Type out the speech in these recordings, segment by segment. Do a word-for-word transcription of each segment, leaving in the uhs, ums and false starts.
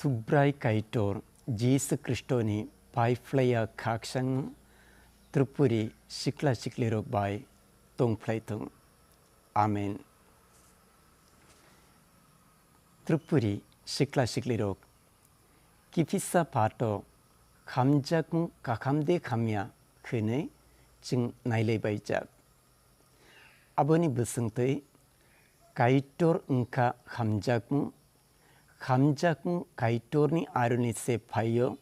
Subrai Kaitor Jisu Khristoni paiphlaiya khakchangno Tripuri sikla siklirok bai tongphlai thung. Amen. Tripuri sikla siklirok, kiphisa pato khamjakmung kakham de khamya hwnwi chwng nailaibaijak. Aboni bwswngtwi Kaitor wngkha khamjakmung, khamjakmung Kaitorni aroni se phaio.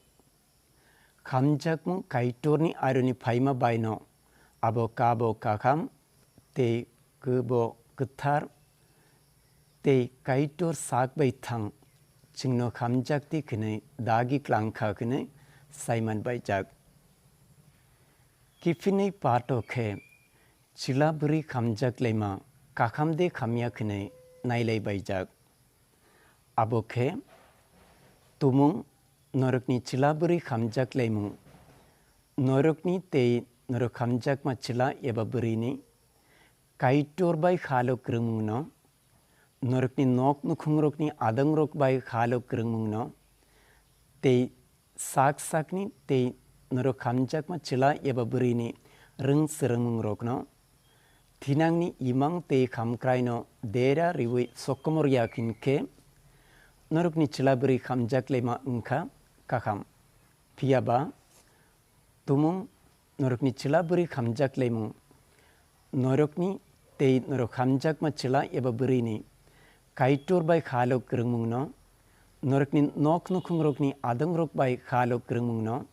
Khamjakmung Kaitorni aroni phaima baino abo kabo kakham tei kwbo kwthar tei Kaitor sak bai thang chwngno khamjakti hwnwi dagi klangkha hwnwi saiman baijak. Kiphinwi pato khe chwla bwrwi khamjak laima kakham de khamya hwnwi nailai baijak. Abo khe tumung norokni chwla bwrwi khamjak laimung, norokni tei norok khamjakma chwla eba bwrwini Kaitor bai khalo kwrwngmungno, norokni nok nukhungrokni adongrok bai khalo kwrwngmungno, tei sak sakni tei norok khamjakma chwla eba bwrwini rwng swrwngmungrokno, thinangni imang tei khamkraino dera riwi sokomor ya hinkhe, norokni chwla bwrwi khamjak laima wngkha kakham. Phiya ba, tumung norokni chwla bwrwi khamjak laimung, norokni tei norok khamjakma chwla eba bwrwini Kaitor bai khalo kwrwngmungno, norokni nok nukhungrokni adongrok bai khalo kwrwngmungno,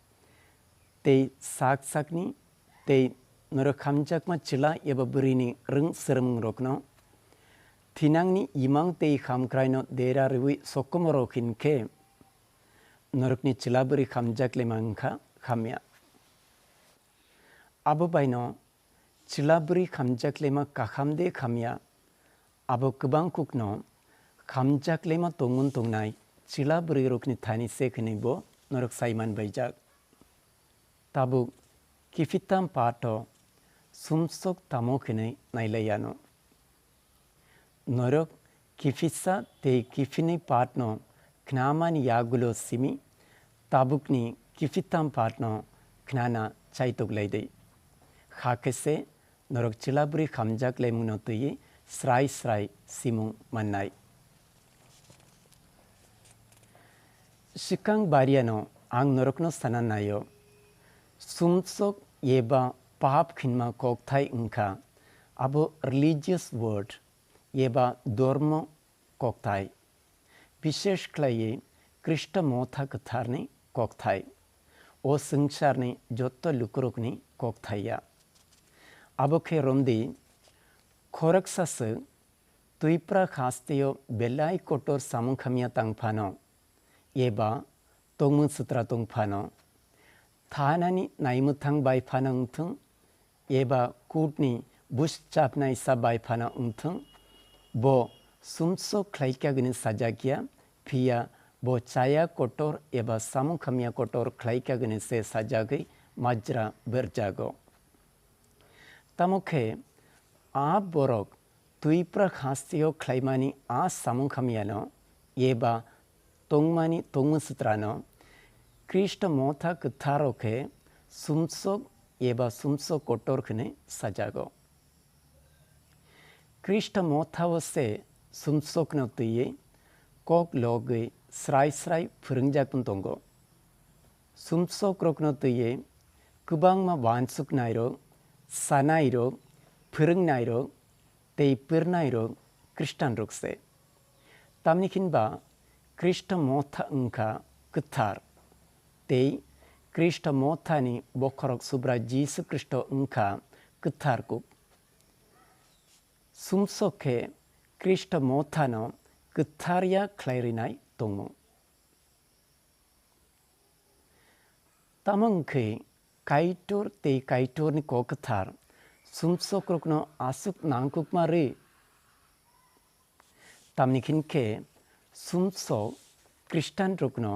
tei sak sakni tei norok khamjakma chwla eba bwrwini rwng swrwngmungrokno, thinangni imang tei khamkraino dera riwi sokomoro hinkhe, norokni chwla bwrwi khamjak laima wngkha khamya. Abo baino chwla bwrwi khamjak laima kakham de khamya, abo kwbang kukno khamjak laima tongmung tongnai chwla bwrwirokni thani se hwnwi bo norok saiman baijak. Tabuk kiphittam pato sumsok tamo hwnwi nailai yano. Norok kiphisa tei kiphinwi patno khnamani yagulo simi tabukni kiphittam patno khnana chaitok lai di. Hakhe se norok chwla bwrwi khamjak laimungno twiwi srai srai simung mannai. Swkang bariano ang norokno sana naio, sumsok eba pap khinma kokthai wngkha, abo religious word eba dormo kokthai, bishesh khlaiwi Khristo motha kwtharni kokthai, o swngcharni joto lukurokni kokthai ya. Abo khe romdi, khoroksa swk twipra hasteo belai kotor samung khamya tang phano, eba tongmung sutra tong phano, thanani naimwthang bai phano wngthung, eba court ni buchapnaisa bai phano wngthung, bo sumsok khlaikha hwnwi sajakya, phiya bo chaya kotor eba samung khamya kotor khlaikha hwnwi se sajagwi majra berjago. Tamo khe a borok twipra hasteo khlaimani a samung hamyano eba tongmani tongmung sutrano Khristo motha kwtharo khe sumsok eba sumsok kotor hwnwi sajago. Khristo mothao se sumsokno twiwi kok logwi srai srai phwrwngjak wng tongo. Sumsokrokno twiwi kwbangma uansuknairok, sanairok, phwrwngnairok tei pirnairok Khristanrok se. Tamni hwnba Khristo motha wngkha kwthar, tei Khristo mothani bokhorok Subrai Jisu Khristo wngkha kwthar kuk. Sumsok khe Khristo mothano kwthar ya khlai rwnai tongmung. Tamo wngkhe Kaitor tei Kaitorni Kok Kwthar sumsokrokno aswk nangkukma rw? Tamni hwn khe sumsok Khristanrokno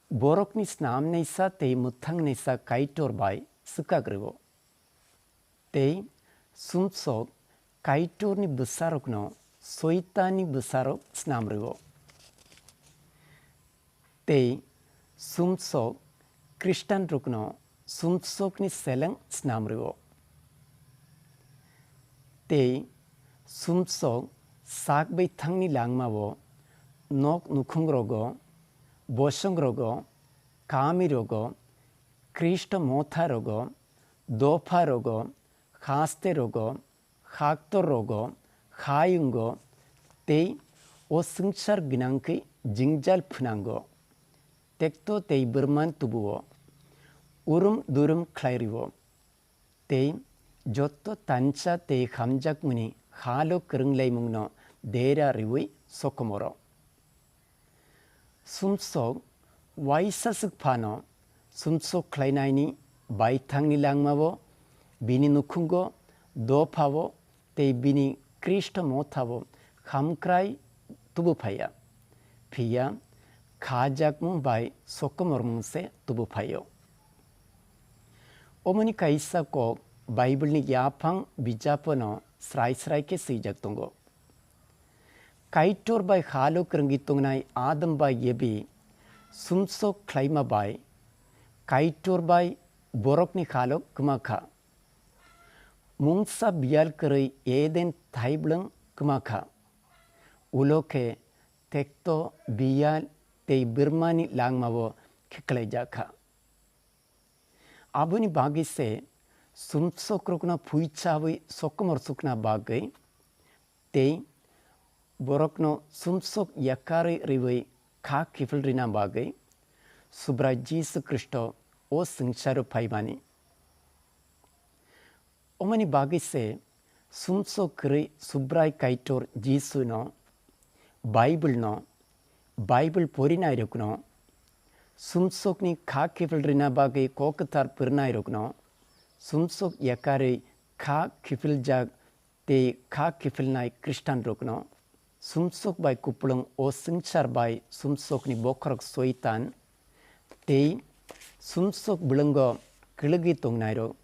borokni snamnaisa tei mwthangnaisa Kaitor bai swkak rwo. Tei sumsok Kaitorni bwsarokno Soitanni bwsarok snam rwo. Tei sumsok Khristianrokno sumsokni seleng snam rwo. Tei sumsok sak bai thangni langmao nok nukhungrogo, bosongrogo, kamirogo, Khristo motharogo, dopharogo, hasterogo, haktorrogo, hayungo tei o swngchar gwnangkhe jingjal phnango. Tekto tei bwrman tubuo, urum durum khlai rwo, tei jotto tansa tei hamjakmani halo kwrwnglaimungno dera rwui sokomoro. Sumsok waisa swk phano sumsok khlainaini baithangni langmao, bini nukhungo, dophao tei bini Khristo mothao hamkrai tubu phaiya, phiya khajakmung bai sokomormung se tubu phaio. Omoni kaisa kok Bible ni yaphang bijapno srai srai khe swijak tongo. Kaitor bai halo kwrwngwi tongnai Adam bai Evi sumsok khlaima bai Kaitor bai borokni halo kwma kha. Mungsa biyal kwrwi Eden thaibwlwng kwma kha. Ulo khe tekto biyal tei bwrmani langmao khiklaijak kha. Aboni bagwi se sumsokrokno phuichawi sokomor sukna bagwi tei borokno sumsok yakarwi rwui kha kiphil rina bagwi Subrai Jisu Khristo o swngcharo phaimani. Omoni bagwi se sumsok kwrwi Subrai Kaitor Jisuno, Bible no, Bible porinairokno, sumsokni kha kiphil rina bagwi kok kwthar pwrwnairokno, sumsok yakarwi kha kiphiljak tei kha kiphilnai Khristianrokno, sumsok bai kupulung o swngchar bai sumsokni bokhorok Soitan tei sumsok bwlwngo kwlwgwi tongnairok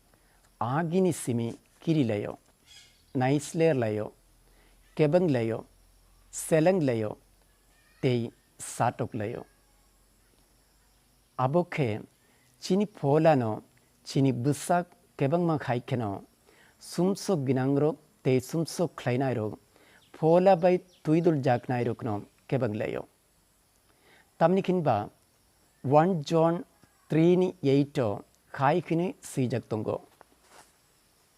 agini simi kiri laio, naisler laio, kebeng laio, seleng laio tei satok laio. Abo khe chini pholano chini bwsak kebengma hai kheno sumsok gwnangrok tei sumsok khlainairok phola bai twidul jaknairokno kebeng laio. Tamni khinba one John three ni eight o hai khwnwi swijak tongo.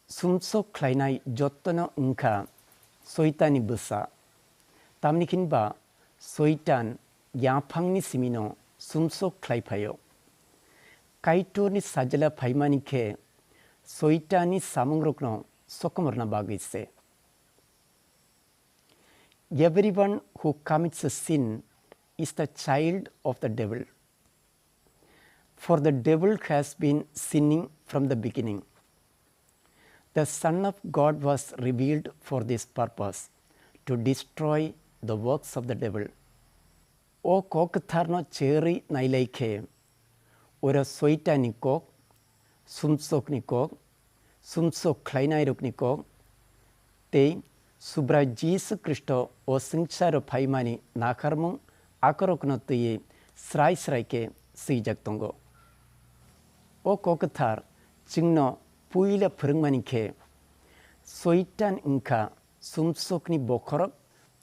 Sumsok khlainai jottono wngkha Soitanni bwsa. Tamni khinba Soitan yaphangni simino sumsok khlai phaio. Kaitorni sajla phaimani khe Soitanni samungrokno sokomorna bagwi se. Everyone who commits a sin is the child of the devil. For the devil has been sinning from the beginning. The Son of God was revealed for this purpose, to destroy the works of the devil. O kok kwtharno cherwi nailai khe, oro Soitanni kok, sumsokni kok, sumsok khlainairokni kok, tei Subrai Jisu Khristo o swngcharo phaimani nakharmung akorokno twiwi srai srai khe swijak tongo. O kok kwthar chwngno puila phwrwngmani khe, Soitan wngkha sumsokni bokhorok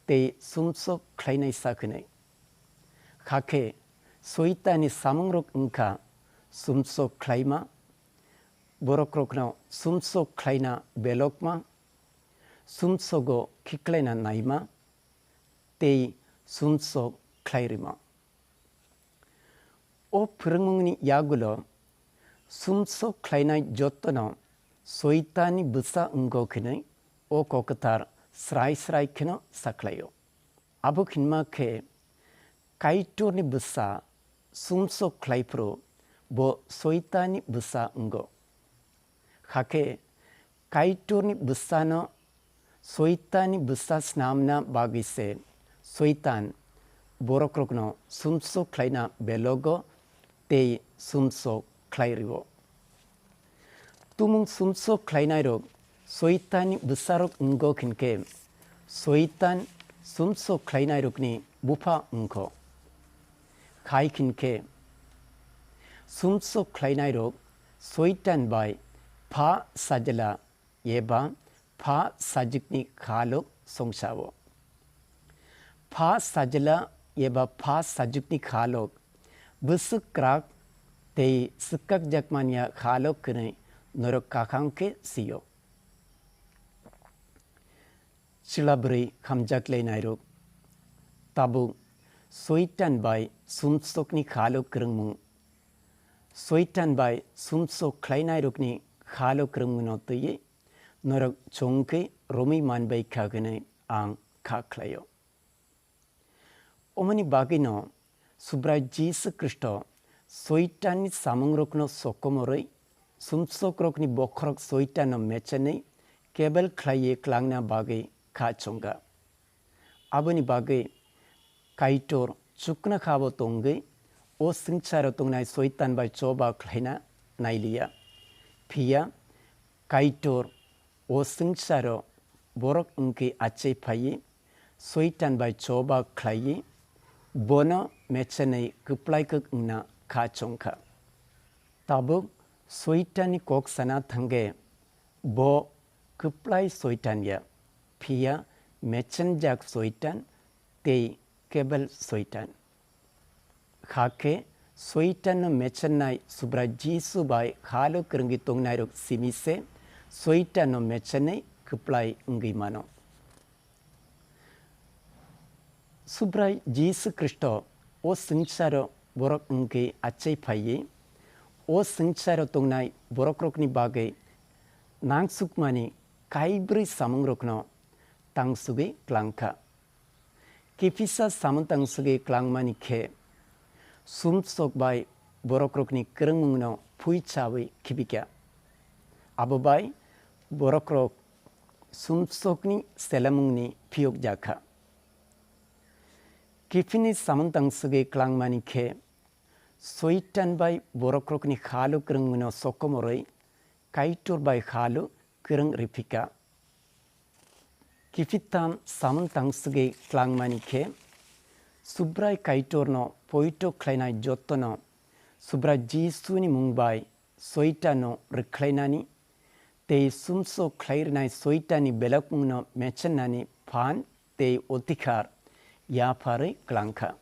tei sumsok khlainai sak hwnwi. Hakhe Soitanni samungrok wngkha sumsok khlaima, borokrokno sumsok khlaina belokma, sumsogo khiklaina naima, tei sumsok khlai rwma. O phwrwngmungni yagulo sumsok khlainai jottono Soitanni bwsa wngo hwnwi o kok kwthar srai srai kheno sakhlaio. Abo hinma khe Kaitorni bwsa sumsok khlai phuru bo Soitanni bwsa wngo. Hakhe Kaitorni bwsano Soitanni bwsa snamna bagwi se Soitan borokrokno sumsok khlaina belogo tei sumsok khlai rwo. Tumung sumsok khlainairok Soitanni bwsarok wngo hinkhe Soitan sumsok khlainairokni bupha wngkho. Khai khinkhe, sumsok khlainairok Soitan bai pha sajla eba pha sajwkni khalok songsao. Pha sajla eba pha sajwkni khalok bwswk kwrak tei swkakjakmanya khalok hwnwi norok kakhang khe sio. Chwla bwrwi hamjak le nairok. Tabuk Soitan bai sumsokni khalo kwrwngmung. Soitan bai sumsok khlainairokni khalo kwrwngmungno twiwi norok chongkhe romwi manbai kha hwnwi ang kha khlaio. Omoni bagwino Subrai Jisu Khristo Soitanni samungrokno sokomorwi, sumsokrokni bokhorok Soitanno mechenwi kebel khlaiwi klangna bagwi kha chongkha. Aboni bagwi Kaitor chukna khabo tongwi o swngcharo tongnai Soitan bai choba khlaina nailiya. Phiya Kaitor o swngcharo borok wngkhe achai phaiwi Soitan bai choba khlaiwi bono mechenwi kwplai kwk wngna kha chongkha. Tabuk Soitanni kok sana thangkhe bo kwplai Soitan ya, phiya mechenjak Soitan tei kebel Soitan. Hakhe Soitanno mechennai Subrai Jisu bai khalo kwrwngwi tongnairok simi se Soitanno mechenwi kwplai wngwi mano. Subrai Jisu Khristo o swngcharo borok wngwi achai phaiwi, o swngcharo tongnai borokrokni bagwi nangsukmani kaibrwi samungrokno tangsugwi klangkha. Kiphilsa samung tangsugwi klangmani khe, sumsok bai borokrokni kwrwngmungno phui chawi khibikya. Abo bai borokrok sumsokni selamungni phiyokjakha. Kiphilni samung tangsugwi klangmani khe, Soitan bai borokrokni khalo kwrwngmungno sokomorwi Kaitor bai khalo kwrwng ripikha. Kiphiltham samung tangsugwi klangmani khe, Subrai Kaitorno poito khlainai jotono Subrai Jisuni mung bai Soitanno rwkhlainani tei sumsok khlai rwnai Soitanni belokmungno mechennani phan tei odhikar yapharwi klangkha.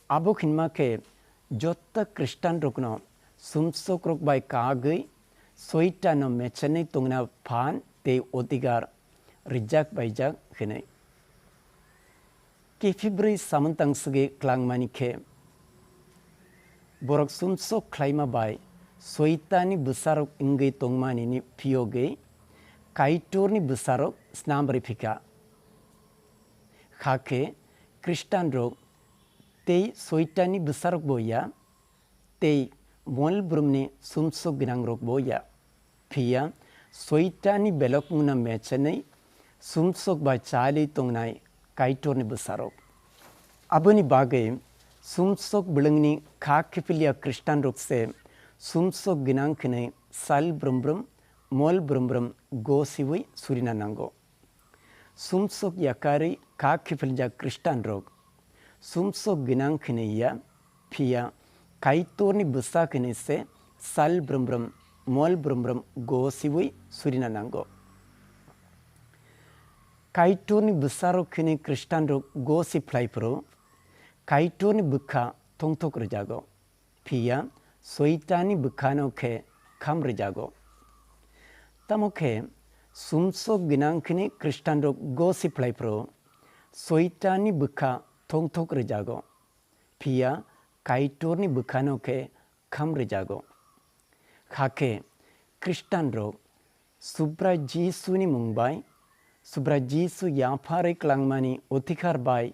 Abo hinma khe joto Khristanrokno sumsokrok bai kagwi Soitanno mechenwi tongna phan tei odhikar rijak baijak hwnwi. Kiphilbrwi samung tangsugwi klangmani khe, borok sumsok khlaima bai Soitanni bwsarok wngwi tongmanini phiyogwi Kaitorni bwsarok snam riphikha. Hakhe Khristanrok tei Soitanni bwsarokbo ya, tei mol brumni sumsok gwnangrokbo ya. Phiya Soitanni belokmungno mechenwi sumsok bai chaliwi tongnai Kaitorni bwsarok. Aboni bagwi sumsok bwlwngni kha kiphilya Khristanrok se sumsok gwnang hwnwi sal brum brum, mol brum brum gosiwi surina nango. Sumsok yakarwi kha khiphilngjak Khristanrok sumsok gwnang hwnwi ya, phiya Kaitorni bwsa hwnwi se sal brum brum, mol brum brum gosiwi surina nango. Kaitorni bwsarok hwnwi Khristanrok gosi phlai phuru Kaitorni bwkha thongthok rwjago. Phiya Soitanni bwkhano khe kham rwjago. Tamo khe sumsok gwnang khini Khristanrok gosi phlai phuru Soitanni bwkha thongthok rwjago. Phiya Kaitorni bwkhano khe kham rwjago. Hakhe Khristanrok Subrai Jisuni mung bai, Subrai Jisu yapharwi klangmani othikar bai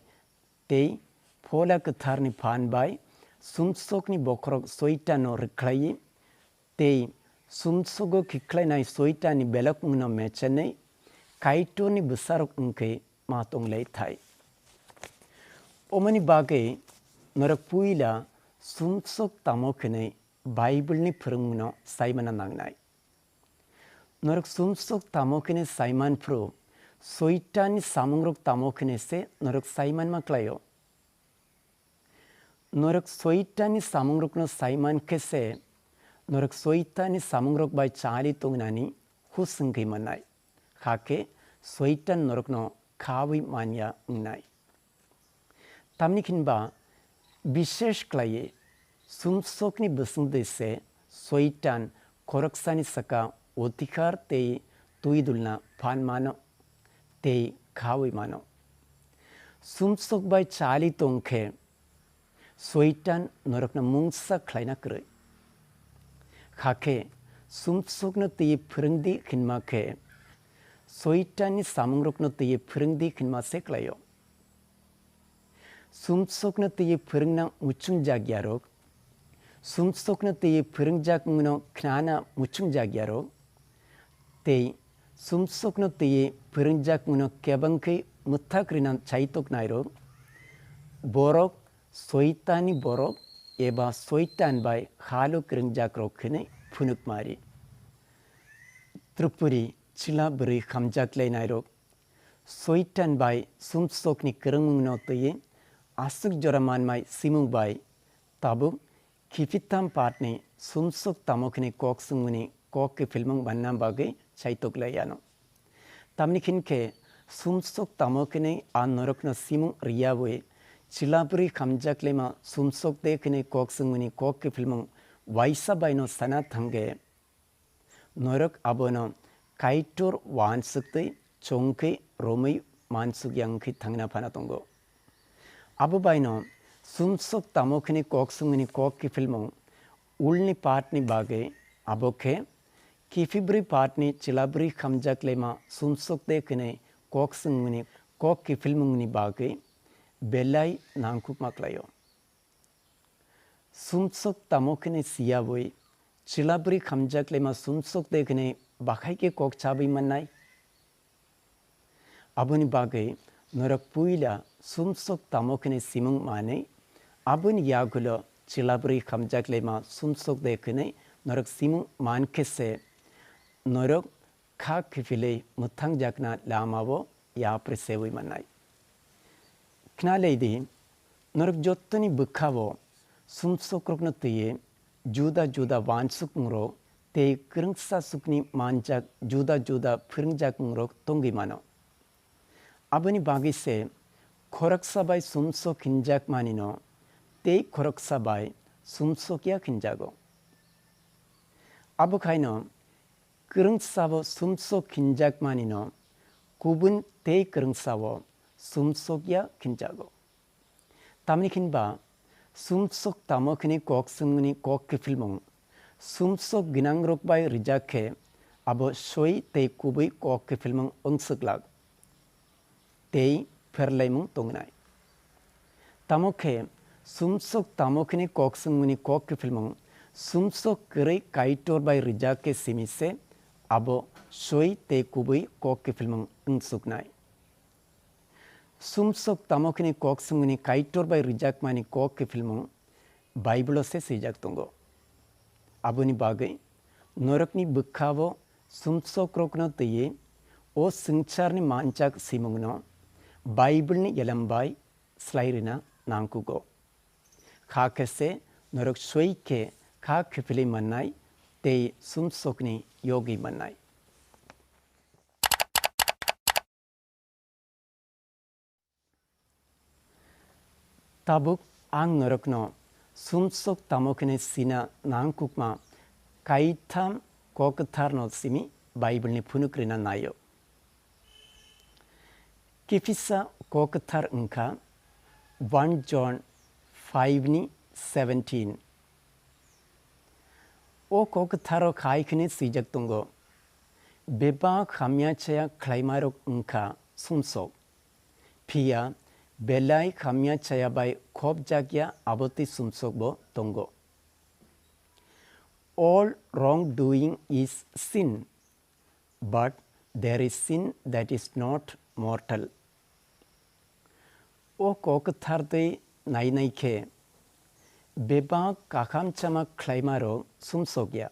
tei Phola Kwtharni phan bai sumsokni bokhorok Soitanno rwkhlaiwi tei sumsogo khiklainai Soitanni belokmungno mechenwi Kaitorni bwsarok wngkhe ma tonglai thai. Omoni bagwi norok puila sumsok tamo khenwi Bible-ni phwrwngmungno saimana nangnai. Norok sumsok tamo khene saiman phuru, Soitanni samungrok tamo khene se norok saiman ma klaio. Norok Soitanni samungrokno sai man khe se, norok Soitanni samungrok bai chali tongnani hus wngwi mannai, hakhe Soitan norokno khaui manya wngnai. Tamni hinba, bishesh khlaiwi sumsokni bwswngtwi se Soitan khoroksani saka odhikar tei twi dulna phan mano tei khaui mano. Sumsok bai chali tong khe Soitan norokno mungsa khlaina kwrwi. Hakhe sumsokno twi phwrwngdi hinma khe, Soitanni samungrokno twi phwrwngdi hinma se khlaio. Sumsokno twi phwrwngna muchungjak yarok, sumsokno twi phwrwngjak wngno khnana muchungjak yarok, tei sumsokno twi phwrwngjak wngno kebengkhe mwthak rina chaitok nairok, borok Soitanni borok eba Soitan bai halo kwrwngjakrok hwnwi phunuk mari. Tripuri chwla bwrwi hamjak lainairok, Soitan bai sumsokni kwrwngmungno twi aswk jora manmai simung bai tabuk khiphitham patni sumsok tamo khwnwi kok swngmani kok kiphilmung manna bagwi chaitok lai ano. Tamni hinkhe sumsok tamo khwnwi a norokno simung riyaui chwla bwrwi hamjak laima sumsok de khwnwi kok swngmani kok kiphilmung waisa baino sana thangkhe, norok abono Kaitor uansuk twi chongkhe romwi mansuk yang khe thangna phana tongo. Abo baino sumsok tamo khwnwi kok swngmani kok kiphilmung ulni patni bagwi abo khe kiphilbrwi patni chwla bwrwi hamjak laima sumsok de khwnwi kok swngmani kok kiphilmungni bagwi belai nangkukma khlaio. Sumsok tamo khwnwi siyaui chwla bwrwi hamjak laima sumsok de khwnwi bakhai khe kok chabwi mannai? Aboni bagwi norok puila sumsok tamo khwnwi simung manwi, aboni yagulo chwla bwrwi hamjak laima sumsok de khwnwi norok simung man khe se norok kha kiphilwi mwthangjakna lamao yapri seui mannai. Khna lei di, norok jottoni bwkhao sumsokrokno twiwi juda juda uansukmungrok tei kwrwngsa sukni manjak juda juda phwrwngjakmungrok tongwi mano. Aboni bagwi se khoroksa bai sumsok hinjakmanino tei khoroksa bai sumsokya hinjago. Abo khaino kwrwngsao sumsok hinjakmanino kubun tei kwrwngsao sumsokya hinjago. Tamni hinba sumsok tamo khini kok swngmani kok kiphilmung sumsok gwnangrok bai rijak khe abo soi tei kubui kok kiphilmung wngswk lak tei pherlaimung tongnai. Tamo khe sumsok tamo khini kok swngmani kok kiphilmung sumsok kwrwi Kaitor bai rijak khe simi se abo soi tei kubui kok kiphilmung wngsuknai. Sumsok tamo khini kok swngmani Kaitor bai rijakmani kok kiphilmung Bible-o se swijak tongo. Aboni bagwi norokni bwkhao sumsokrokno twiwi o swngcharni manjak simungno Bible-ni yelam bai slai rwna nangkugo. Kha khe se norok soi khe kha kiphilwi mannai tei sumsokni yogwi mannai. Tabuk ang norokno sumsok tamo khene sina nangkukma kaitham kok kwtharno simi Bible-ni phunuk rina naio. Kiphilsa kok kwthar wngkha one John five ni seventeen. O kok kwtharo khai khene swijak tongo, bebak hamya chaya khlaimarok wngkha sumsok, phiya belai hamya chaya bai khopjakya abotwi sumsokbo tongo. All wrongdoing is sin, but there is sin that is not mortal. O kok kwthar twi nainai khe bebak kakham chama khlaimarok sumsokya,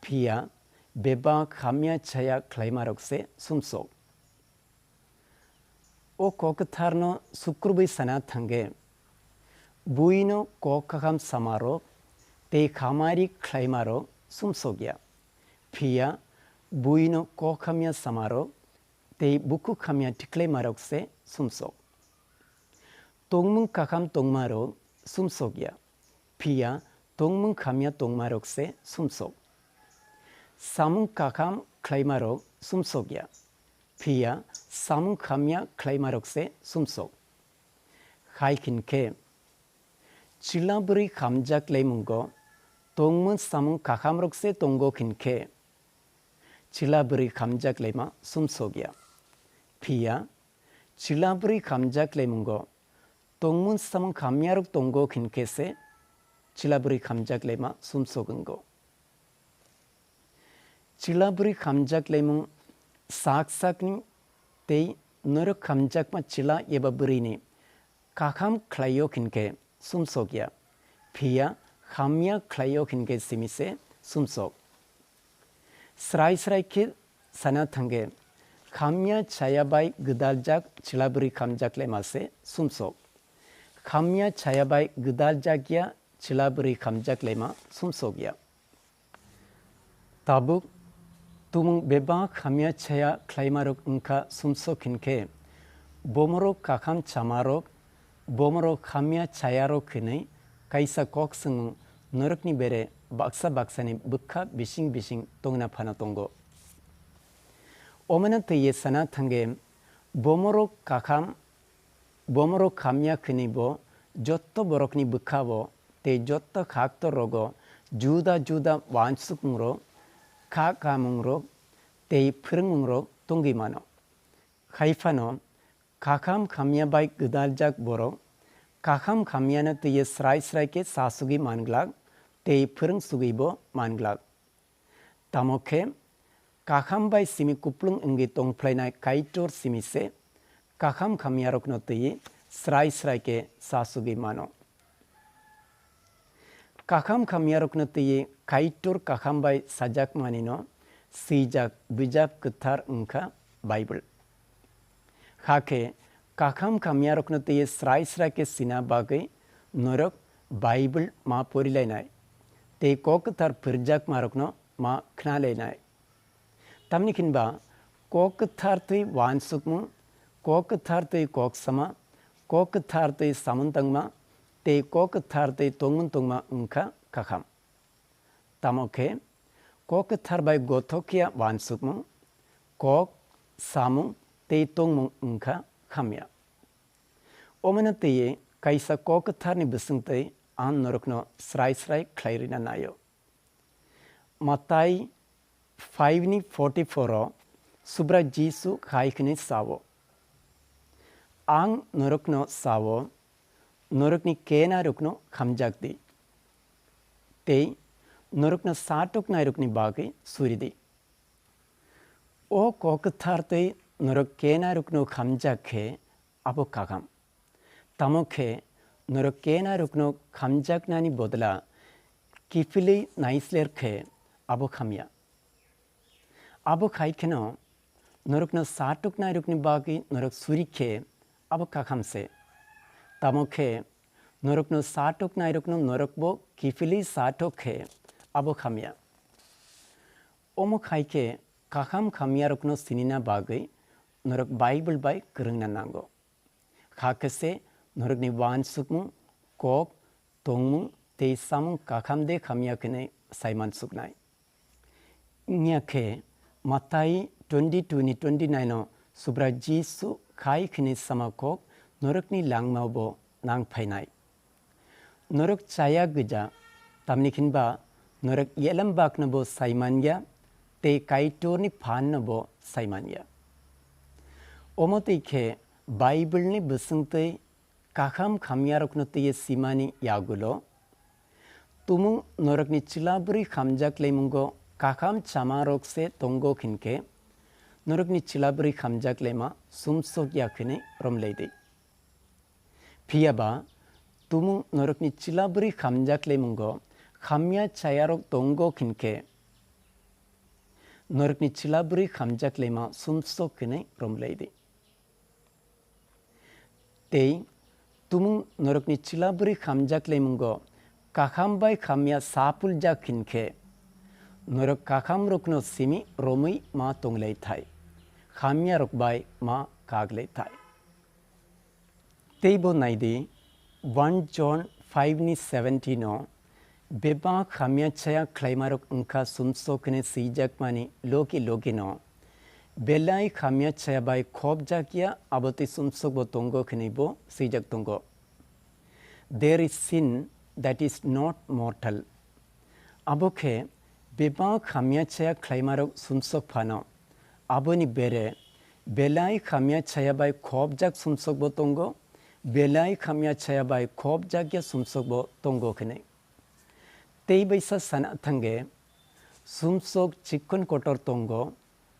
phiya bebak hamya chaya khlaimarok se sumsok. O kok kwtharno sukrubwi sana thangkhe, Buino kok kaham samarok tei khamari khlaimarok sumsokya, phiya buino kok hamya samarok tei bukhuk hamya tikhlaimarok se sumsok. Tongmung kaham tongmarok sumsokya, phiya tongmung hamya tongmarok se sumsok. Samung kaham khlaimarok sumsokya, phiya samung hamya khlaimarok se sumsok. Hai hinkhe, chwla bwrwi hamjak laimungo tongmung samung kahamrok se tongo hinkhe, chwla bwrwi hamjak laima sumsokya. Phiya, chwla bwrwi hamjak laimungo tongmung samung hamyarok tongo hinkhe se, chwla bwrwi hamjak laima sumsok wngo. Chwla bwrwi hamjak laimung sak sakni tei norok hamjakma chwla eba bwrwini kaham khlaio hinkhe sumsokya, phiya hamya khlaio hinkhe simi se sumsok. Srai srai khe sana thangkhe, hamya chaya bai gwdaljak chwla bwrwi hamjak laima se sumsok. Hamya chaya bai gwdaljak ya chwla bwrwi hamjak laima sumsokya. Tabuk tumung bebak hamya chaya khlaimarok wngkha sumsok hinkhe, bomorok kaham chamarok, bomorok hamya chayarok hinwi kaisa kok swngmung norokni bere baksa baksani bwkha bising bising tongna phano tongo. Omano twiwi sana thangkhe, bomorok kaham, bomorok hamya hinwi bo jotto borokni bwkhao tei jotto khaktor rogo juda juda wansukmungrok, kha kamungrok tei phwrwngmungrok tongwi mano. Hai phano, kaham hamya bai gwdaljak borok kaham hamyano twiwi srai srai khe chasugwi manglak tei phwrwng sugwibo manglak. Tamo khe, kaham bai simi kuplung wngwi tongphlainai Kaitor simi se kaham hamyarokno twiwi srai srai khe chasugwi mano. Kaham hamyarokno twiwi Kaitor kaham bai sajakmanino swijak Bijap Kwthar wngkha Bible. Hakhe, kaham hamyarokno twiwi srai srai khe sina bagwi norok Bible ma porilainai tei Kok Kwthar phwrwngjakmarokno ma khnalainai. Tamni hinba Kok Kwthar twi wansukmung, Kok Kwthar twi kok sama, Kok Kwthar twi samung tangma tei Kok Kwthar twi tongmung tongma wngkha kaham. Tamo khe, Kok Kwthar bai gothok ya wansukmung, kok, samung tei tongmung wngkha hamya. Omano twiwi kaisa Kok Kwtharni bwswngtwi ang norokno srai srai khlai rwna naio. Matai five ni forty four o Subrai Jisu hai hwnwi sao, "Ang norokno sao, norokni kenarokno hamjak di, tei norokno satoknairokni bagwi suri di." O Kok Kwthar twi norok kenarokno hamjak khe abo kaham. Tamo khe norok kenarokno hamjaknani bodla kiphilwi naisler khe abo hamya. Abo khai kheno norokno satoknairokni bagwi norok suri khe abo kaham se. Tamo khe norokno satoknairokno norokbo kiphilwi satok khe abo hamya. Omo khai khe kaham hamyarokno sinina bagwi norok Bible bai kwrwngna nango. Hakhe se norokni wansukmung, kok, tongmung tei samung kaham de hamya hwnwi saimansuknai. Wngya khe Matai twenty two ni twenty nine o Subrai Jisu hai hwnwi sama kok norokni langmao bo nang phainai. Norok chaya gwja, tamni hinba norok yelam bakno bo sai manya tei Kaitorni phanno bo sai manya. Omo twi khe Bible ni bwswngtwi kaham hamyarokno twiwi simani yagulo, tumung norokni chwla bwrwi hamjak laimungo kaham chamarok se tongo hinkhe, norokni chwla bwrwi hamjak laima sumsok ya hwnwi romlai di. Phiya ba, tumung norokni chwla bwrwi hamjak laimungo hamya chayarok tongo hinkhe, norokni chwla bwrwi hamjak laima sumsok hwnwi romlai di. Tei Tumung norokni chwla bwrwi hamjak laimungo kaham bai hamya sapuljak hinkhe, norok kahamrokno simi romwi ma tonglaithai, hamyarok bai ma kaklaithai. Teibo naidi, one John five ni seventeen o, bebak hamya chaya khlaimarok wngkha sumsok hwnwi swijakmani logi logino, belai hamya chaya bai khopjakya abotwi sumsokbo tongo hwnwibo swijak tongo. There is sin that is not mortal. Abo khe bebak hamya chaya khlaimarok sumsok phano, aboni bere belai hamya chaya bai khopjak sumsokbo tongo, belai hamya chaya bai khopjakya sumsokbo tongo hwnwi. Tei baisa sana thangkhe, sumsok chikkon kotor tongo,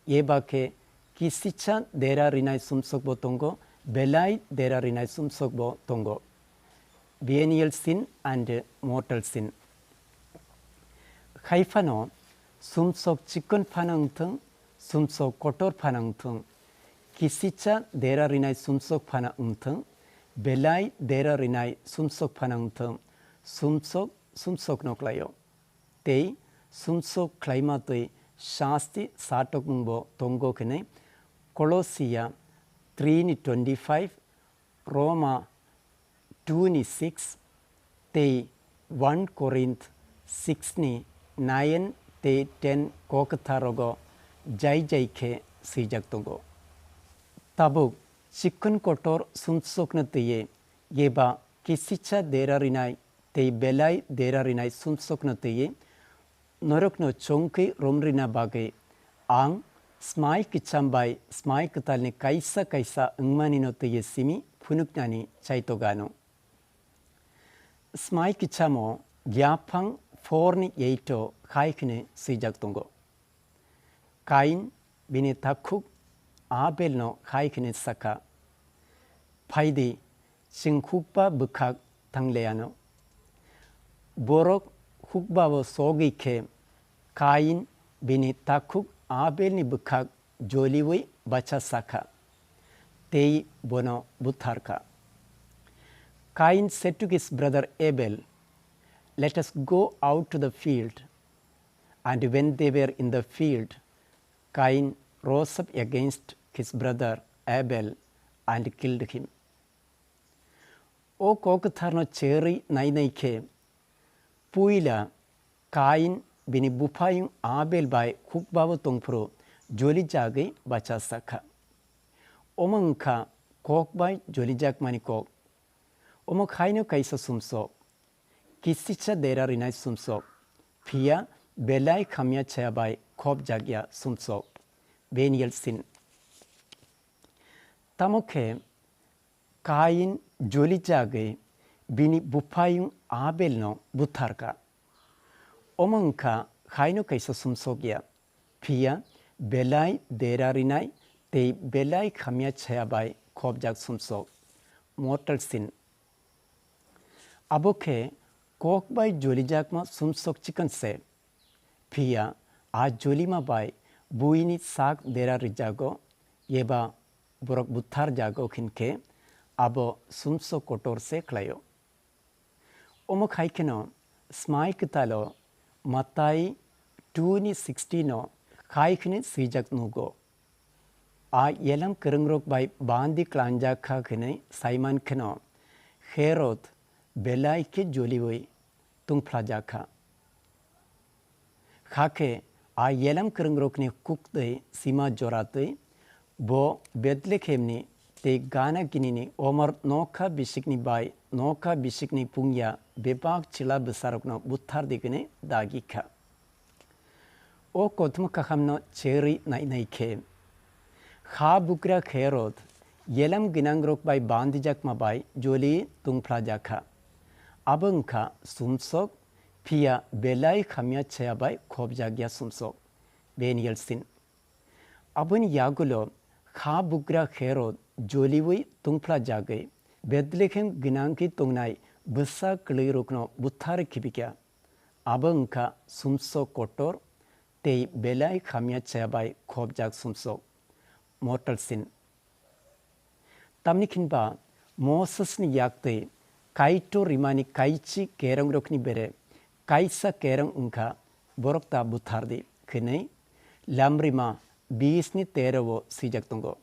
eba khe kisicha dera rinai sumsokbo tongo, belai dera rinai sumsokbo tongo. Venial sin and mortal sin. Hai phano, sumsok chikkon phano wngthung, sumsok kotor phano wngthung, kisicha dera rinai sumsok phano wngthung, belai dera rinai sumsok phano wngthung, sumsok sumsokno klaio. Tei sumsok khlaima twi sasti satokmungbo tongo hwnwi Kolosia three ni twenty five, Roma two ni six tei one Korinth six ni nine tei ten Kokthar rogo jai jai khe swijak tongo. Tabuk chikkon kotor sumsokno twiwi eba kisicha dera rinai tei belai dera rinai sumsokno twiwi norokno chongkhe romrina bagwi ang Smai Kicham bai Smai Kwtalni kaisa kaisa wngmanino twiwi simi phunuknani chaitogano. Smai Kichamo yaphang four ni eight o hai hwnwi swijak tongo. Kain bini takhuk Abelno hai hwnwi sakha, "Phaidi, chwng hukba bwkhak thanglayano." Borok hukbao sogwi khe Kain bini takhuk Abelni bwkhak joliwi bacha sakha, tei bono butharkha. Kain said to his brother Abel, "Let us go out to the field." And when they were in the field, Cain rose up against his brother Abel and killed him. O kok kwtharno cherwi nainai khe, puila Cain bini buphayung Abel bai hukbao tongphuru jolijagwi bacha sakha. Omo wngkha kok bai jolijakmani kok. Omo khaino kaisa sumsok, kisisa dera rinai sumsok, phiya belai khamya chaya bai khopjakya sumsok, venial sin. Tamo khe Cain jolijagwi bini buphayung Abelno butharkha. Omo wngkha khaino kaisa sumsok ya, phiya belai dera rinai tei belai khamya chaya bai khopjak sumsok, mortal sin. Abo khe kok bai jolijakma sumsok chikon se, phiya a jolima bai buini sak dera rijago eba borok butharjago hinkhe abo sumsok kotor se khlaio. Omo khai kheno Smai Kwtalo Matai two ni sixteen o khai kheno swijak nugo. A yelam kwrwngrok bai bandi klangjak kha hwnwi saiman kheno Herod belai khe joliwi tungphlajak kha. Hakhe a yelam kwrwngrokni kuktwi sima joratwi bo Bethlehemni tei gana ginini omor nokha bisikni bai nokha bisikni pungya bebak chwla bwsarokno buthar digini dagi kha. O kothoma kahamno cherwi nainai khe, ha bugra Herod yelam ginangrok bai bandijakma bai joli tungphlajak kha. Abo wngkha sumsok, phiya belai khamya chaya bai khopjakya sumsok, venial sin. Aboni yagulo ha bugra Herod joliwi tungphlajagwi Bethlehem ginangkhe tongnai bwsa kwlwirokno buthar khibikya. Abo wngkha sumsok kotor tei belai khamya chaya bai khopjak sumsok, mortal sin. Tamni khinba Mosesni yaktwi Kaitor rimani kaichi kerongrokni bere kaisa kerong wngkha, borok ta buthardi, hwnwi Lamrima bisni tero-o swijak tongo.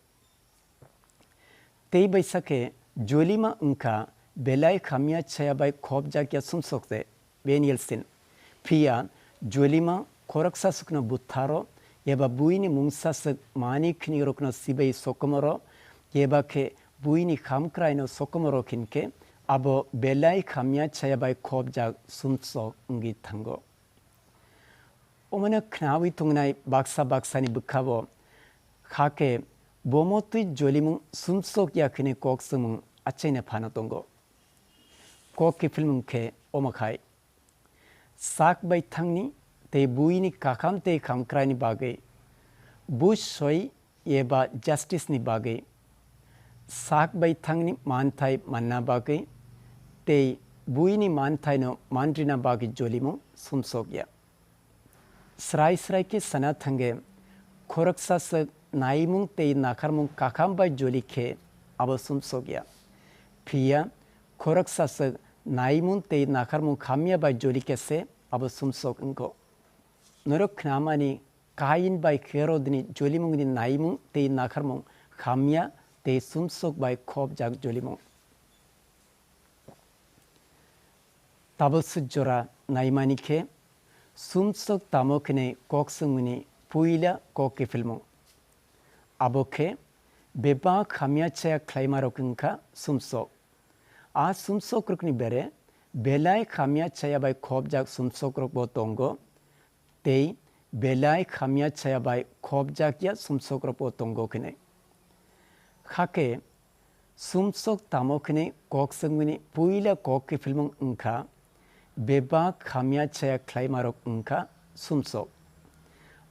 Tei bai sakhe jolima wngkha belai hamya chaya bai khopjakya sumsok se, Peniel sin. Phiya jolima khoroksa swkno butharo eba buini mungsa swk mani khini rokno sibai sokomoro eba khe buini hamkraino sokomoro hinkhe abo belai hamya chaya bai khopjak sumsok wngwi thango. Omono khnaui tongnai baksa baksani bwkhao, hakhe bomo twi jolimung sumsok ya hwnwi kok swngmung achaina phano tongo. Kok kiphilmung khe omo khai: sak bai thangni tei buini kakham tei khamkraini bagwi, buj soi eba justice ni bagwi, sak bai thangni manthai manna bagwi tei buini manthaino manrina bagwi jolimung sumsokya. Srai srai khe sana thangwi, khoroksa swk naimung tei nakharmung kakham bai joli khe abo sumsokya. Phiya khoroksa swk naimung tei nakharmung hamya bai joli khe se abo sumsok wngkho. Norok khnamani Kain bai Herodni jolimungni naimung tei nakharmung hamya tei sumsok bai khopjak jolimung. Tabuk sujora naimani khe, sumsok tamo khwnwi kok swngmani puila kok kiphilmung. Abo khe bebak hamya chaya khlaimarok wngkha sumsok. A sumsokrokni bere belai hamya chaya bai khopjak sumsokrokbo tongo, tei belai hamya chaya bai khopjakya sumsokrokbo tongo hwnwi. Hakhe sumsok tamo hwnwi kok swngmani puila kok kiphilmung wngkha, bebak hamya chaya khlaimarok wngkha sumsok.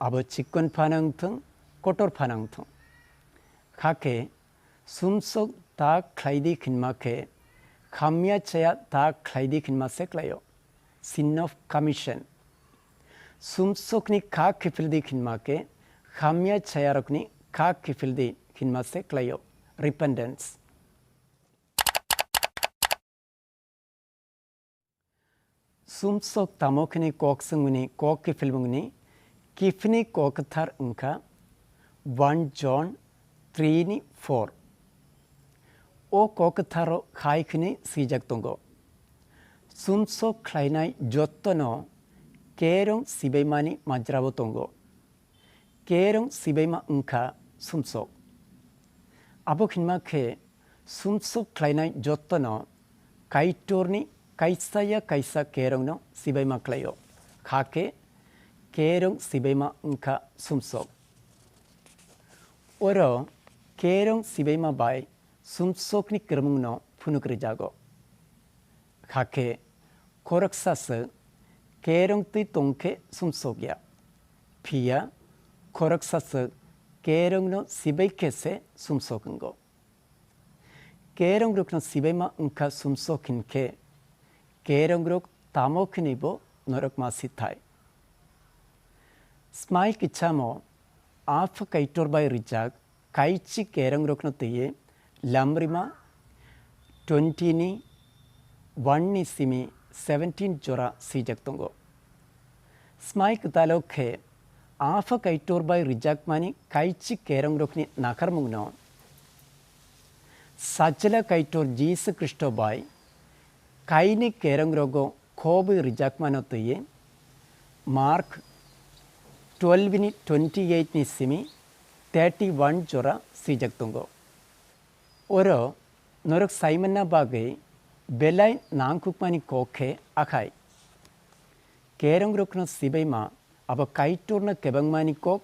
Abo chikon phano wngthung, kotor phano wngthung. Hakhe sumsok ta khlaidi hinma khe, hamya chaya ta khlaidi hinma se khlaio. Sin of commission. Sumsokni kha kiphildi hinma khe, hamya chayarokni kha kiphildi hinma se khlaio. Repentance. Sumsok tamo khwnwi kok swngmani kok kiphilmungni kiphilni kok kwthar wngkha one John three ni four. O kok kwtharo hai khwnwi swijak tongo: Sumsok khlainai jottono kerong sibaimani majrabo tongo. Kerong sibaima wngkha sumsok. Abo hinma khe sumsok khlainai jottono Kaitorni kaisa ya kaisa kerongno sibaima khlaio. Hakhe kerong sibaima wngkha sumsok. Oro kerong sibaima bai sumsokni kwrwngmungno phunuk rwjago. Hakhe khoroksa swk kerong twi tong khe sumsok ya. Phiya khoroksa swk kerongno sibai khe se sumsok wngo. Kerongrokno sibaima wngkha sumsok hinkhe, kerongrok tamo khwnwibo norok ma sithai. Smai kichamo Apha Kaitor bai rijak kaichi kerongrokno twiwi Lamrima twenty ni one ni simi seventeen jora swijak tongo. Smai kwtalo khe Apha Kaitor bai rijakmani kaichi kerongrokni nakharmungno Sajla Kaitor Jisu Khristo bai kaini kerongrogo khobwi rijakmano twiwi Mark twelve ni twenty eight ni simi thirty one jora swijak tongo. Oro norok saimanna bagwi belai nangkukmani kok khe akhai. Kerongrokno sibaima abo Kaitorno kebengmani kok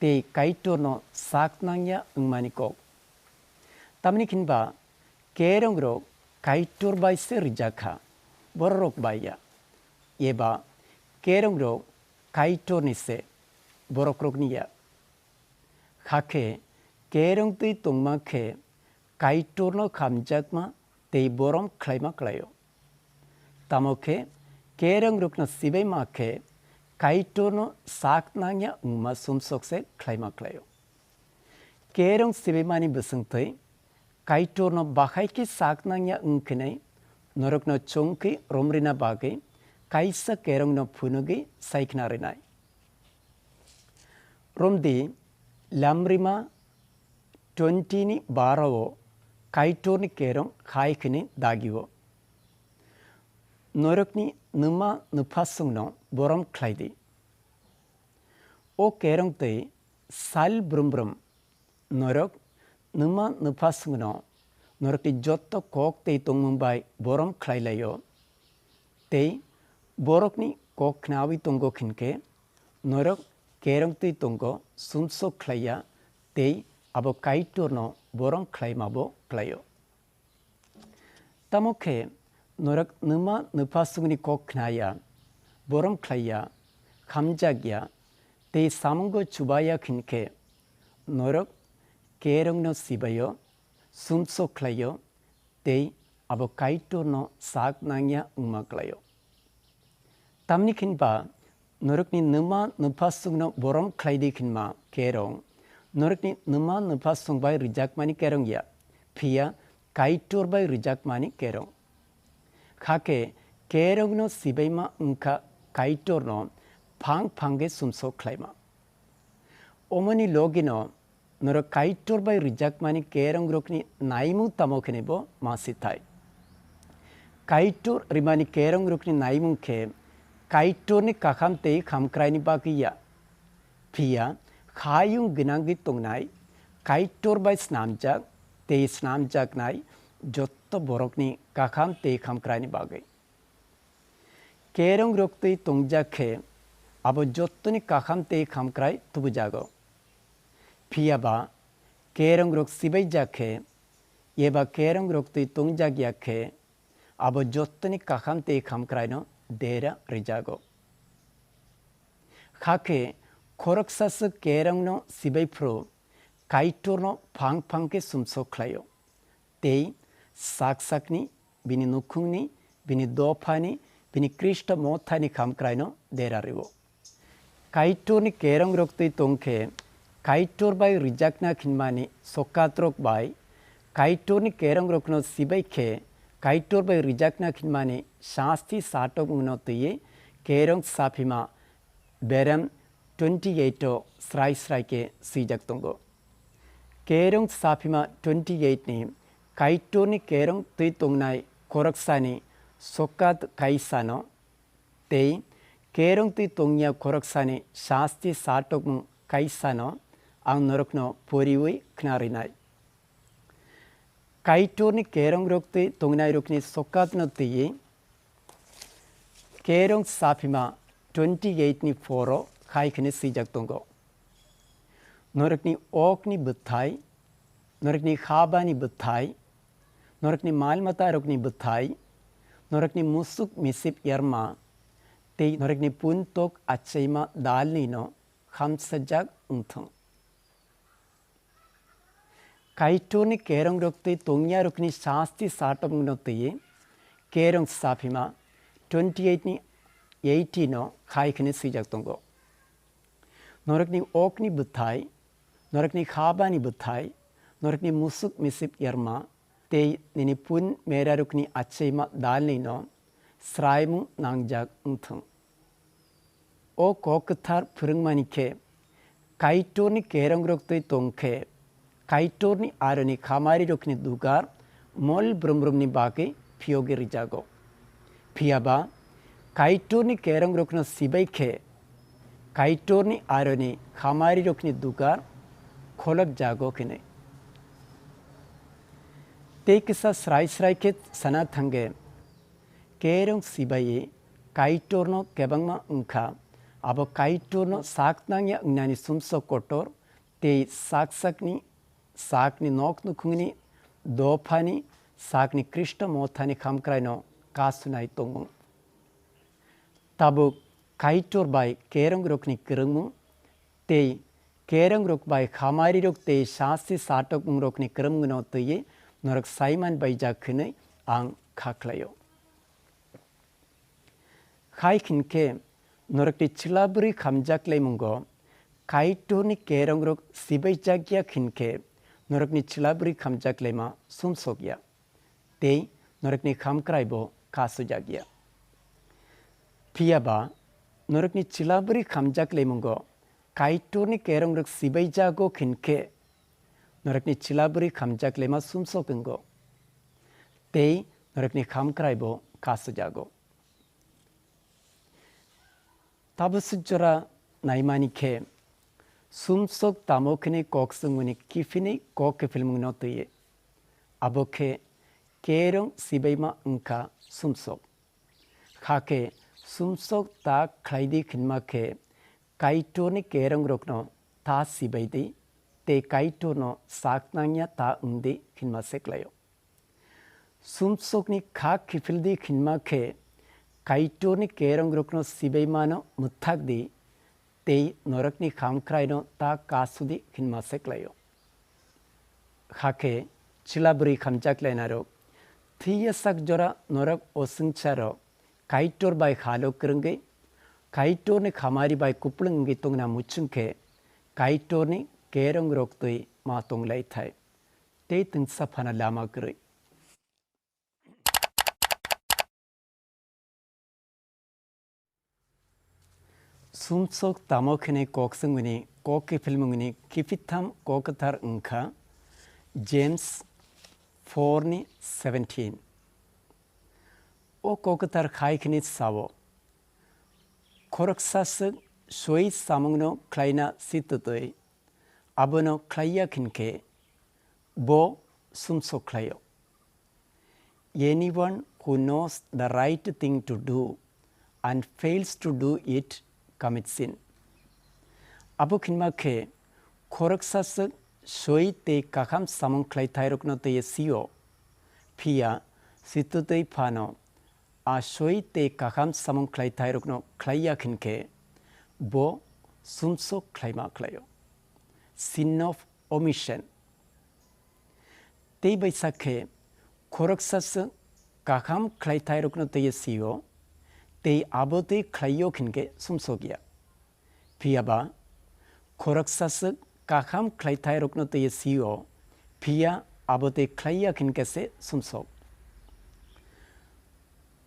tei Kaitorno sak nangya wngmani kok. Tamni hinba kerongrok Kaitor bai se rijak kha, bororok bai ya. Eba kerongrok Kaitorni se, borokrokni ya. Hakhe kerong twi tongma khe Kaitorno khamjakma tei borom khlaima khlaio. Tamo khe kerongrokno sibaima khe Kaitorno sak nangya wngma sumsok se khlaima khlaio. Kerong sibaimani bwswngtwi Kaitorno bahai khe sak nangya wng khenai norokno chongkhe romrina bagwi kaisa kerongno phunugwi saikhna rinai. Romdi lamrima twenty ni bara o Kaitorni kerong hai khini dagio. Norokni nwma nwphasongno borom khlai di. O kerong tei sal brum brum norok nwma nwphasongno norokni jotto kok tei tongmung bai borom khlai laio. Tei borokni kok khnaui tongo khinkhe norok kerong twi tongo sumsok khlaiya tei abo Kaitorno borom khlaima bo khlaio. Tamo khe norok nwma nwphasongni kok khnaya, borom khlaiya, khamjakya tei samungo chubaya khinkhe norok kerongno sibaio, sumsok khlaio tei abo Kaitorno sak nangya wngma khlaio. Tamni khin ba norokni nwma nwphasongno borom khlai di khinma kerong, norokni nwma nwphasong bai rijakmani kerong ya, phiya Kaitor bai rijakmani kerong. Khakhe kerongno sibaima wngkha Kaitorno phang phangge sumsok khlaima. Omoni logino norok Kaitor bai rijakmani kerongrokni naimung tamo khene bo ma sithai. Kaitor rimani kerongrokni naimung khe Kaitorni kakham tei khamkraini bagwi ya. Phiya hayung gwnangwi tongnai Kaitor bai snamjak tei snamjaknai jotto borokni kakham tei khamkraini bagwi. Kerongrok twi tongjak khe abo jottoni kakham tei khamkrai tubujago. Phiya ba kerongrok sibaijak khe eba kerongrok twi tongjak ya khe abo jottoni kakham tei khamkraino dera rijago. Hakhe khoroksa swk kerongno sibai phuru Kaitorno phang phang khe sumsok khlaio. Tei sak sakni, bini nukhungni, bini dophani, bini Khristo mothani khamkraino dera rwo. Kaitorni kerongrok twi tongkhe Kaitor bai rijakna khinmani sokatrok bai Kaitorni kerongrokno sibai khe Kaitor bai rijakna khinmani sasti satokmungno twiwi kerong saphima Berem twenty eight o srai srai khe swijak tongo. Kerong saphima twenty eight ni Kaitorni kerong twi tongnai khoroksani sokat kaisano tei kerong twi tongya khoroksani sasti satokmung kaisano ang norokno poriwi khna rinai. Kaitorni kerongrok twi tongnairokni sokatno twiwi kerong saphima twenty eight ni four o khai khene swijak tongo. Norokni okni bwthai, norokni habani bwthai, norokni mal matarokni bwthai, norokni musuk misip yarma, tei norokni puntok achaima dalnino khamsajak wngthung. Kaitorni kerongrok twi tongyarokni sasti satokmungno twiwi kerong saphima twenty eight ni eighteen o khai khene swijak tongo. Norokni okni bwthai, norokni habani bwthai, norokni musuk misip yarma, tei nini pun merarokni achaima dalnino sraimung nangjak wngthung. O kok kwthar phwrwngmani khe Kaitorni kerongrok twi tong khe Kaitorni aroni khamarirokni dugar mol brumbrumni bagwi phiyogwi rijago. Phiya ba Kaitorni kerongrokno sibai khe Kaitorni aroni khamarirokni dugar kholopjago khinwi. Tei kisa srai srai khe sana thangkhe, kerong sibai Kaitorno kebangma wngkha, abo Kaitorno sak nangya wngnani sumsok kotor tei sak sakni, sakni nok nukhungni, dophani, sakni Khristo mothani khamkraino kasunai tongmung. Tabuk Kaitor bai kerongrokni kwrwngmung tei kerongrok bai khamarirok tei sasti satokmungrokni kwrwngmungno twiwi norok saiman baijak hwnwi ang kha khlaio. Hai hinkhe norokni chwla bwrwi khamjak laimungo Kaitorni kerongrok sibaijakya hinkhe norokni chwla bwrwi khamjak laima sumsok ya, tei norokni khamkrai bo kasujak ya. Phiya ba norokni chwla bwrwi khamjak laimungo Kaitorni kerongrok sibaijago khin khe, norokni chwla bwrwi khamjak laima sumsok wngo, tei norokni khamkrai bo kasujago. Tabuk swk jora naimani khe, sumsok tamo khini kok swngmani kiphilni kok kiphilmungno twiwi. Abo khe kerong sibaima wngkha sumsok. Hakhe sumsok ta khlaidi hinma khe Kaitorni kerongrokno ta sibaidi tei Kaitorno sak nangya ta wngdi hinma se klaio. Sumsokni kha kiphildi hinma khe Kaitorni kerongrokno sibaimano mwthakdi tei norokni khamkraino ta kasudi hinma se klaio. Hakhe chwla bwrwi khamjak lainarok, thwiya sak jora norok o swngcharo Kaitor bai halo kwrwngwi, Kaitorni khamari bai kupulung wngwi tongna muchung khe, Kaitorni kerongrok twi ma tonglaithai, tei twngsa phano lama kwrwi. Sumsok tamo khene kok swngmani kok kiphilmungni kiphitham kok kwthar wngkha James four ni seventeen. O kok kwthar khai khene sao, khoroksa swk soi samungno khlaina sitwtwi, abono khlaiya khinkhe bo sumsok khlaio. Anyone who knows the right thing to do and fails to do it commits sin. Abo khinma khe khoroksa swk soi tei kaham samung khlaithairokno twiwi sio, phiya sitwtwi phano a soi tei kaham samung khlaithairokno khlaiya khinkhe bo sumsok khlaima khlaio. Sin of omission. Tei bai sak khe khoroksa swk kaham khlaithairokno twiwi sio, tei abo twi khlaio khinkhe sumsok ya. Phiya ba khoroksa swk kaham khlaithairokno twiwi sio, phiya abo twi khlaiya khinkhe se sumsok.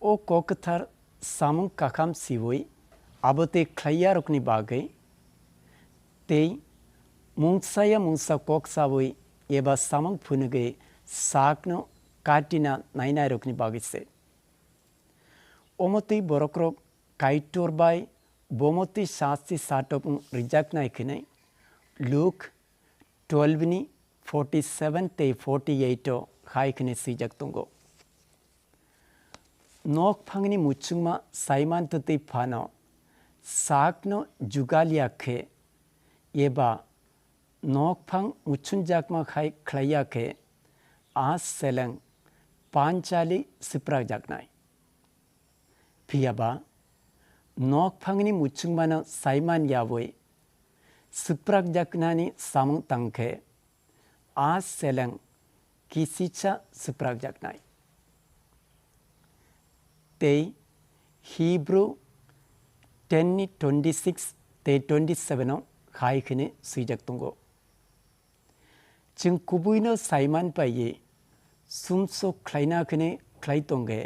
O kok kwthar samung kaham siwi abo twi khlaiyarokni bagwi tei mungsaya mungsa kok sawi eba samung phunugwi sakno katina nainairokni bagwi se. Omo twi borokrok Kaitor bai bomo twi sasti satopung rijaknai khinwi Luke twelve ni forty seven tei forty eight o hai khwnwi swijak tongo. Nokphangni muchungma Simon twtwi phano sakno jugal ya khe eba nokphang muchunjakma hai khlai ya khe a seleng panchali swprakjaknai. Phiya ba nokphangni muchungmano Simon yawi swprakjaknani samung tang khe a seleng kisicha swprakjaknai. Tei Hebrew ten ni twenty six tei twenty seven o hai khene swijak tongo. Chwng kubuino Simon paiwi sumsok khlaina khene khlai tongkhe,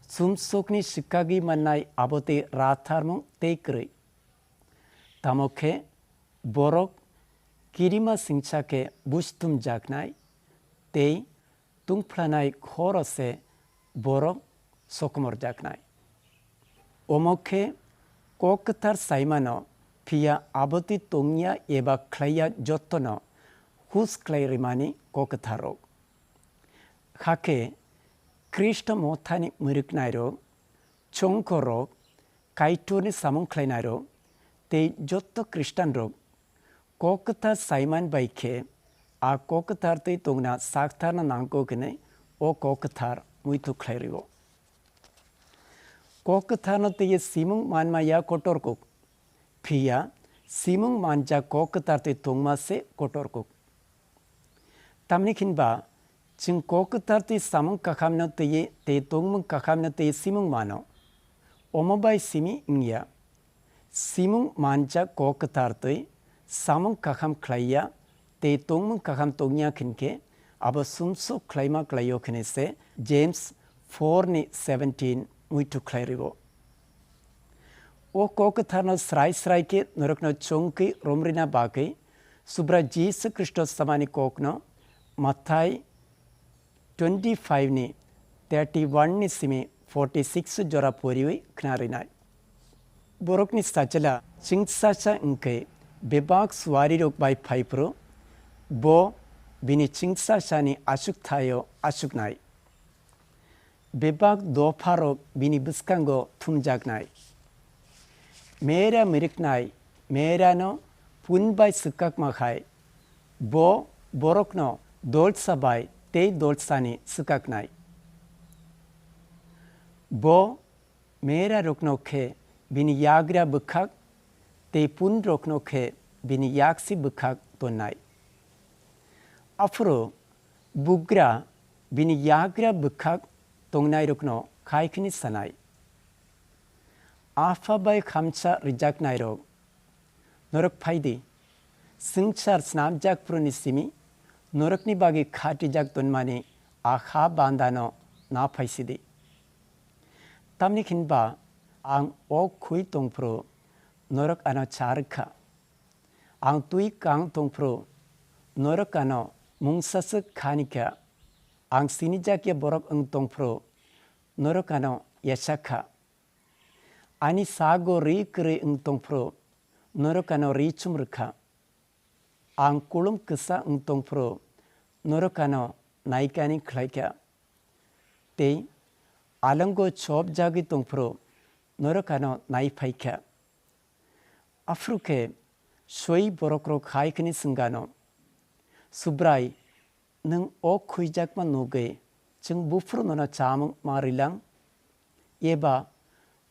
sumsokni swkagwi mannai abo tei ratharmung tei kwrwi. Tamo khe borok kirima singcha khe bustumjaknai tei tungphlanai khoro se borok sokomorjaknai. Omo khe kok kwthar saimano, phiya abotwi tongya eba khlaiya jotono hus khlai rimani kok kwtharrok. Hakhe Khristo mothani mwrwknairok, chongkorrok, Kaitorni samung khlainairok tei joto Khristanrok kok kwthar saiman bai khe a kok kwthar twi tongna saktharna nangkuk hwnwi o kok kwthar muitu khlai rwo. Kok kwtharno twiwi simung manma ya kotor kuk, phiya simung manjak kok kwthar twi tongma se kotor kuk. Tamni hinba chwng kok kwthar twi samung kahamno twiwi tei tongmung kahamno twiwi simung mano. Omo bai simi wngya. Simung manjak kok kwthar twi samung kaham khlaiya tei tongmung kaham tongya khin khe abo sumsok khlaima klaio khene se James four ni seventeen muitu khlai rwo. O kok kwtharno srai srai khe norokno chongkwi romrina bagwi Subrai Jisu Khristo samani kokno Mathai twenty-five ni thirty-one ni simi forty-six jora poriwi khna rinai. Borokni sachela chingsa sa wngkhe bebak suarirok bai phaiphuru bo bini chingsa sani achuk thaio achuknai. Bebak dopharok bini bwskango thumjaknai. Mera miriknai merano pun bai swkakma khai bo borokno dolsa bai tei dolsani swkaknai. Bo merarokno khe bini yagra bwkhak tei punrokno khe bini yaksi bwkhak tonnai. Aphuru bugra bini yagra bwkhak tongnairokno khai khini sanai, "Apha bai khamcha rijaknairok, norok phai di, swngchar snamjak phuruni simi norokni bagwi khatijak tonmani a ha bandano na phaisidi. Tamni hinba ang o khui tongphuru norok ano cha rwkha, ang twi kang tongphuru norok ano mungsaswk khanikha, ang sinijakya borok wng tongphuru norok ano yachak kha." Ani sago ri kwrwi wng tongphuru norok ano ri chum rwkha. Ang kulum kwsa wng tongphuru norok ano naikani khlaikha. Tei alongo chopjagwi tongphuru norok ano naiphaikha. Aphuru khe soi borokrok hai khini swngano, "Subrai, nwng o khuijakma nugwi chwng buphuru nono chamung ma rilang? Eba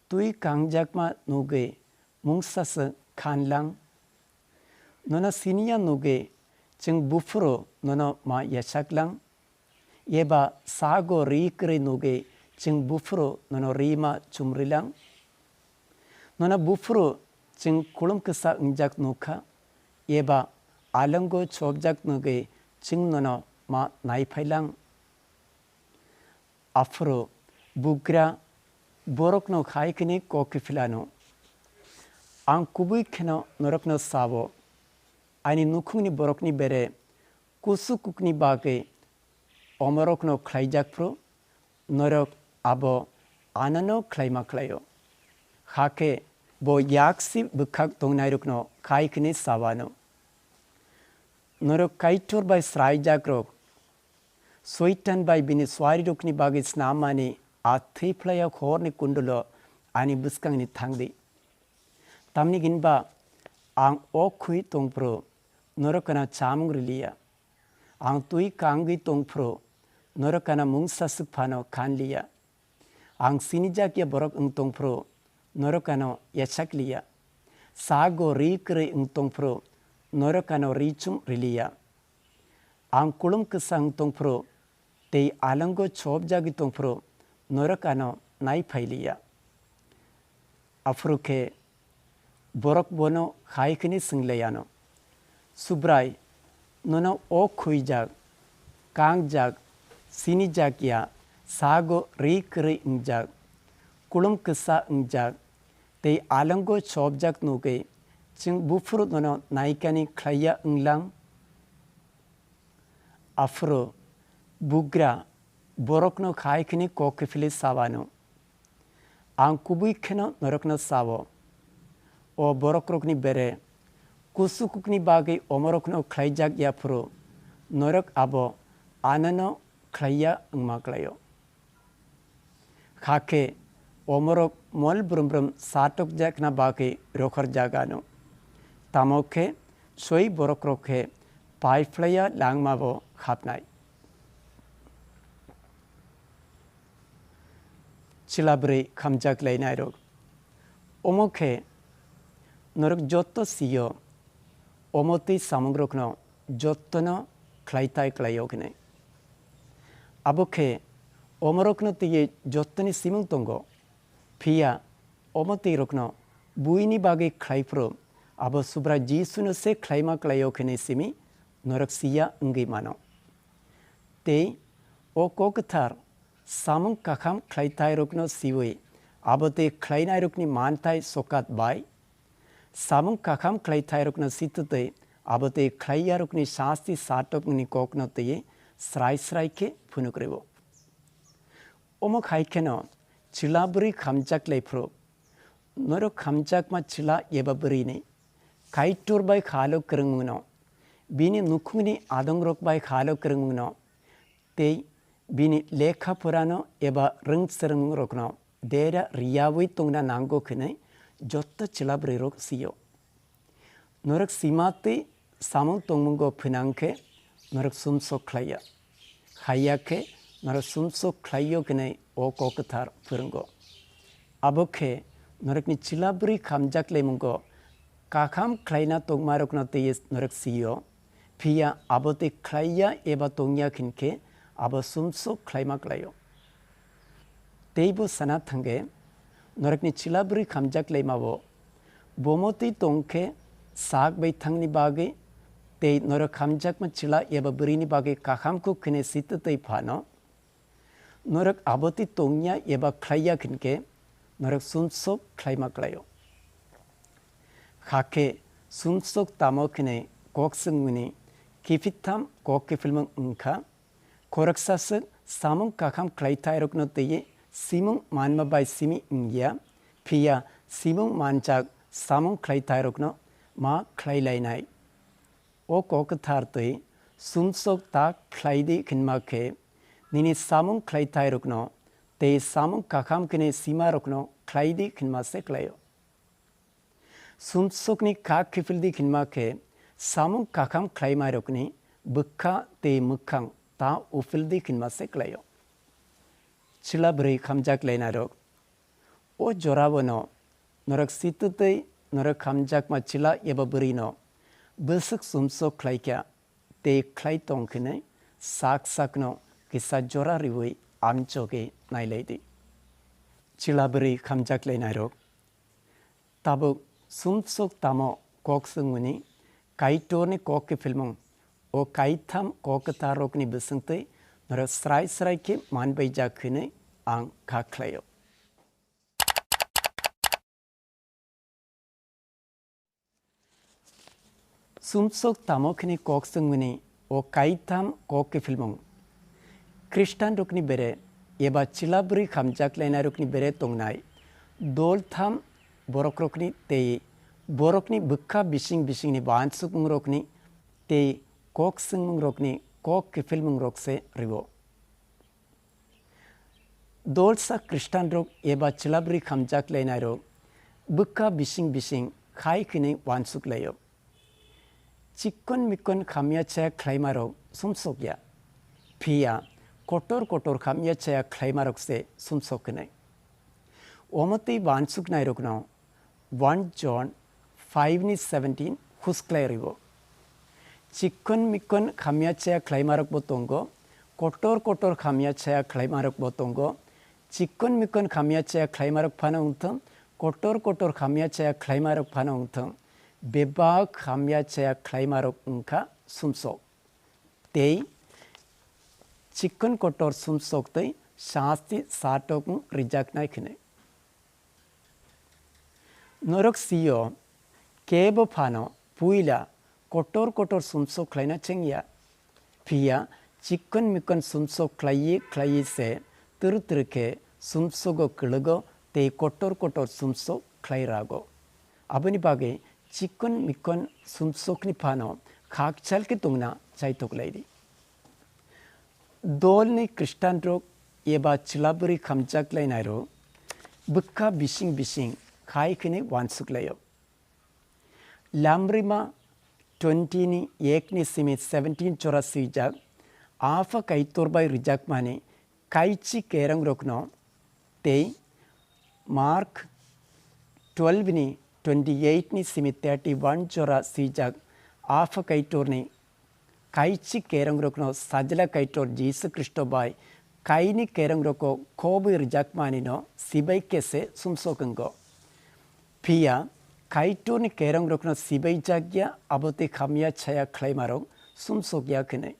twi kangjakma nugwi mungsa se khanlang? Nono siniya nugwi chwng buphuru nono ma yachaklang? Eba sago ri kwrwi nugwi chwng buphuru nono ri ma chumrilang? Nono buphuru chwng kulum kwsa wngjak nukha, eba alongo chopjak nugwi chwng nono ma naiphailang?" Aphuru bugra borokno hai khini kok kiphilano, "Ang kubui kheno norokno sao, ani nukhungni borokni bere kusu kukni bagwi omorokno khlaijak phuru norok abo anono khlaima khlaio. Hakhe bo yaksi bwkhak tongnairokno khai khini sawano. Norok Kaitor bai sraijakrok, Soitan bai bini suarirokni bagwi snamani a thwi phlaiya horni kundulo ani bwskangni thangdi. Tamni hinba ang o khui tongphuru norok ano chamung riliya. Ang twi kangwi tongphuru norok ano mungsa swk phano khanliya. Ang sinijakya borok wng tongphuru norok ano yachakliya. Sago ri kwrwi wng tongphuru norok ano ri chum riliya. Ang kulum kwsa wng tongphuru tei alongo chopjagwi tongphuru norok ano naiphailiya." Aphuru khe borok bono hai khini swnglaiyano, "Subrai, nono o khuijak, kangjak, sinijak ya, sago ri kwrwi wngjak, kulum kwsa wngjak, tei alongo chopjak nugwi chwng buphuru nono naikani khlaiya wnglang?" Aphuru bugra borokno hai khini kok kiphilwi sawano, "Ang kubui kheno norokno sao, o borokrokni bere kusu kukni bagwi omorokno khlaijak ya phuru norok abo anono khlaiya wngma klaio. Hakhe omorok mol brum brum satokjakna bagwi rokhorjak ano. Tamo khe soi borokrok khe pai phlaiya langmabo hapnai." Chwla bwrwi khamjak lainairok, omo khe norok jotto sio, omo twi samungrokno jottono khlai tai klaio hwnwi. Abo khe omorokno twiwi jottoni simung tongo. Phiya omo twi rokno buini bagwi khlai phuru abo Subrai Jisuno se khlaima klaio hwnwi simi norok siya wngwi mano. Tei o kok kwthar samung kaham khlaithairokno siwi abo tei khlainairokni manthai sokat bai samung kaham khlaithairokno sitwtwi abo tei khlaiyarokni sasti satokni kokno twiwi srai srai khe phunuk rwo. Omo hai kheno chwla bwrwi khamjak lai phuru norok khamjakma chwla eba bwrwini Kaitor bai khalo kwrwngmungno, bini nukhungni adongrok bai khalo kwrwngmungno, tei bini lekha phorano eba rwng swrwngmungrokno dera riyaui tongna nango hwnwi joto chwla bwrwirok sio. Norok sima tei samung tongmungo phinang khe norok sumsok khlaiya. Haiya khe norok sumsok khlaio hwnwi o kok kwthar phwrwngo. Abo khe norokni chwla bwrwi khamjak laimungo kaham khlaina tongmarokno twiwi norok sio, phiya abo tei khlaiya eba tongya hinkhe abo sumsok khlaima klaio. Teibo sana thangkhe norokni chwla bwrwi khamjak laimao bomo twi tongkhe sak bai thangni bagwi tei norok khamjakma chwla eba bwrwini bagwi kaham kuk hwnwi sitwtwi phano norok abo twi tongya eba khlaiya hinkhe norok sumsok khlaima klaio. Hakhe sumsok tamo hwnwi kok swngmani kiphiltham kok kiphilmung wngkha. Khoroksa swk samung kaham khlaithairokno twiwi simung manma bai simi wngya, phiya simung manjak samung khlaithairokno ma khlailainai. O kok kwthar twi sumsok ta khlaidi hwnma khe nini samung khlaithairokno tei samung kaham hwnwi simarokno khlaidi hwnma se klaio. Sumsokni kha kiphildi hwnma khe samung kaham khlaimairokni bwkha tei mwkhang ta uphildi hwnma se klaio. Chwla bwrwi khamjak lainairok. O jorao no norok sitwtwi norok khamjakma chwla eba bwrwino bwswk sumsok khlaikha tei khlai tong hwnwi sak sakno kisa jora riui amchogwi nailaidi. Chwla bwrwi khamjak lainairok. Tabuk sumsok tamo kok swngmani Kaitorni kok kiphilmung o kaitham kok kwtharrokni bwswngtwi norok srai srai khe manbaijak hwnwi ang kha khlaio. Sumsok tamo khini kok swngmani o kaitham kok kiphilmung. Khristanrokni bere eba chwla bwrwi khamjak lainairokni bere tongnai dol tham borokrokni tei borokni bwkha bising bisingni uansukmungrokni tei kok swngmungrokni kok kiphilmungrok se rwo. Dolsa Khristanrok eba chwla bwrwi khamjak lainairok bwkha bising bising khai khini uansuk laio. Chikon mikon khamya chaya khlaimarok sumsok ya, phiya kotor kotor khamya chaya khlaimarok se sumsok hwnwi. Omo twi uansuknairokno one John five ni seventeen husklai rwo. Chikon mikon khamya chaya khlaimarokbo tongo, kotor kotor khamya chaya khlaimarokbo tongo. Chikon mikon khamya chaya khlaimarok phano wngthung, kotor kotor khamya chaya khlaimarok phano wngthung, bebak khamya chaya khlaimarok wngkha sumsok. Tei chikon kotor sumsok tei sasti satok wng rijaknai khwnwi. Norok sio kebo phano puila kotor kotor sumsok khlaina chengya. Phiya chikon mikon sumsok khlaiwi khlaiwi se twrw twrw khe sumsogo kwlwgo tei kotor kotor sumsok khlai rago. Aboni bagwi chikon mikon sumsokni phano khakchal khe tongna chaitok laidi. Dolni Khristanrok eba chwla bwrwi khamjak lainairok bwkha bising bising khai khini uansuk laio. Lamrima twenty ni ek ni simi seventeen jora swijak, Apha Kaitor bai rijakmani kaichi kerongrokno tei Mark twelve ni twenty eight ni simi thirty one jora swijak, Apha Kaitorni kaichi kerongrokno Sajla Kaitor Jisu Khristo bai kaini kerongrokno khobwi rijakmanino sibai khe se sumsok wngo. Phiya Kaitorni kerongrokno sibai jakya abo tei khamya chaya khlaimarok sumsok ya khenwi.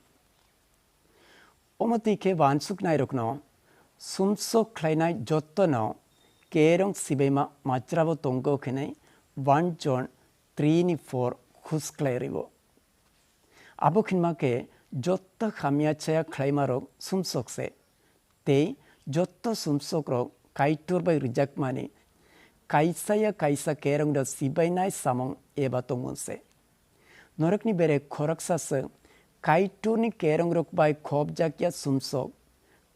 Omo twi khe wansuknairokno sumsok khlainai jottono kerong sibaima majrabo tongo khenwi one John three ni four khus khlai rwo. Abo khinma khe jotto hamya chaya khlaimarok sumsok se, tei jotto sumsokrok Kaitor bai rwjakmani kaisa ya kaisa kerongno sibainai samung eba tongmung se. Norokni bere khoroksa se Kaitorni kerongrok bai khopjak ya sumsok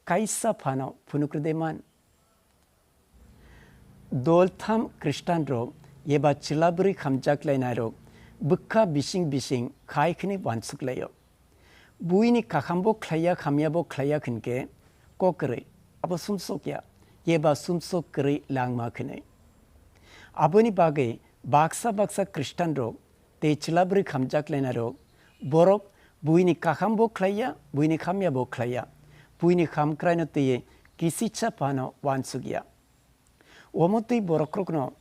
kaisa phano phunuk rwde man. Doltham Khristan rok eba chwla bwrwi hamjak lainai rok bwkha bising bising khai khini wansuk laio. Buini kahambo khlaiya hamyabo khlaiya hinkhe kok kwrwi abo sumsok ya eba sumsok kwrwi langma khini. Aboni bagwi baksa baksa Khristan rok tei chwla bwrwi hamjak lainai rok borok buini kahambo khlaiya, buini hamyabo khlaiya, buini hamkraino twiwi kisicha phano wansuk ya. Omo twi borokrokno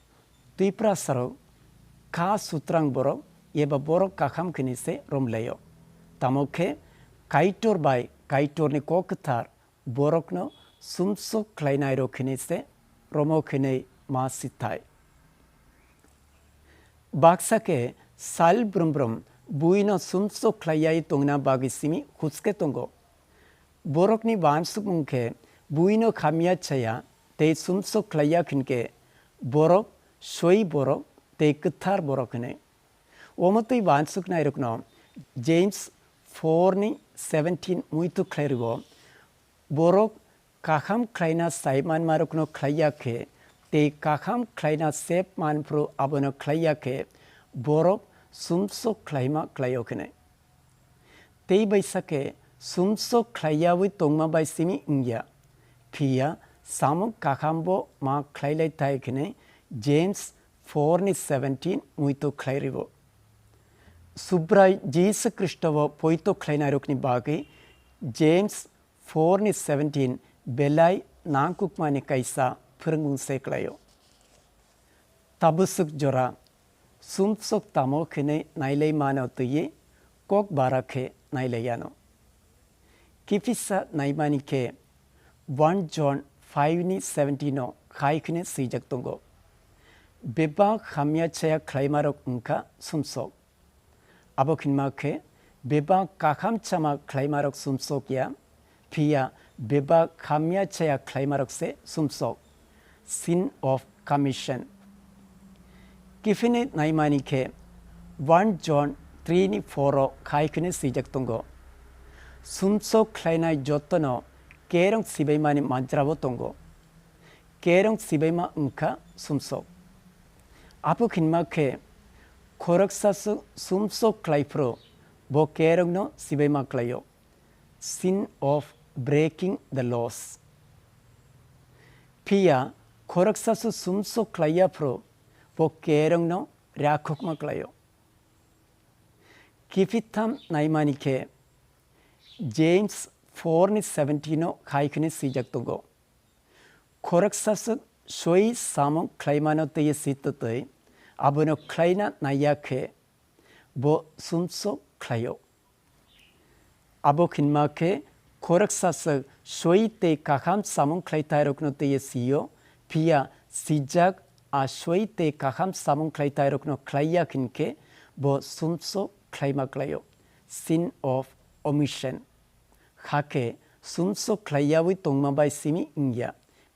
Twiprasarok kha sutrang borok eba borok kaham khini se romlaio. Tamo khe Kaitor bai Kaitorni kok kwthar borokno sumsok khlainai rok khini se romo khini ma sithai. Baksa khe sal brum brum buino sumsok khlaiyai tongna bagwi simi huske tongo. Borokni wansukmung khe buino khamya chaya tei sumsok khlaiya hinkhe borok soi borok tei kwthar borok hwnwi. Omo twi wansuknairokno James four ni seventeen muitu khlai rwo. Borok kaham khlaina sai manmarokno khlaiya khe tei kaham khlaina sep manphru abono khlaiya khe borok sumsok khlaima khlaio hwnwi. Tei bai sakhe sumsok khlaiyawi tongma bai simi wngya, phiya samung kahambo ma khlailai thai hwnwi James four ni seventeen muitu khlai rwo. Subrai Jisu Khristobo poito khlainairokni bagwi James four ni seventeen belai nangkukmani kaisa phwrwngmung se klaio. Tabusuk jora sumsok tamo khenwi nailai mano twiwi kok bara khe nailai yano. Kiphisa naimani khe one John five ni seventeen no khai khwne swijak tongo. Bebak hamya chaya khlaimarok wngkha sumsok. Abo khinma khe bebak kaham chama khlaimarok sumsok ya, phiya bebak hamya chaya khlaimarok se sumsok, sin of commission. Kiphilwi naimani khe one John three ni four o khai khwne swijak tongo. Sumsok khlainai jotono kerong sibaimani manjrabo tongo. Kerong sibaima wngkha sumsok. Abo khinma khe khoroksa su-, sumsok khlai phuru bo kerongno sibaima klaio, sin of breaking the laws. Phiya khoroksa su sumsok khlaiya phuru bo kerongno rakhokma klaio. Kiphitham naimani khe James four ni seventeen o khai khwne swijak tongo. Khoroksa swk soi samung khlaimano tei sitwtwi abono khlaina naiya khe bo sumsok khlaio. Abo khinma khe khoroksa swk soi tei kaham samung khlaithairokno tei sio, phiya sijak a soi tei kaham samung khlaithairokno khlaiya hinkhe bo sumsok khlaima klaio, sin of omission. Hakhe sumsok khlaiyawi tongma bai simi wngya,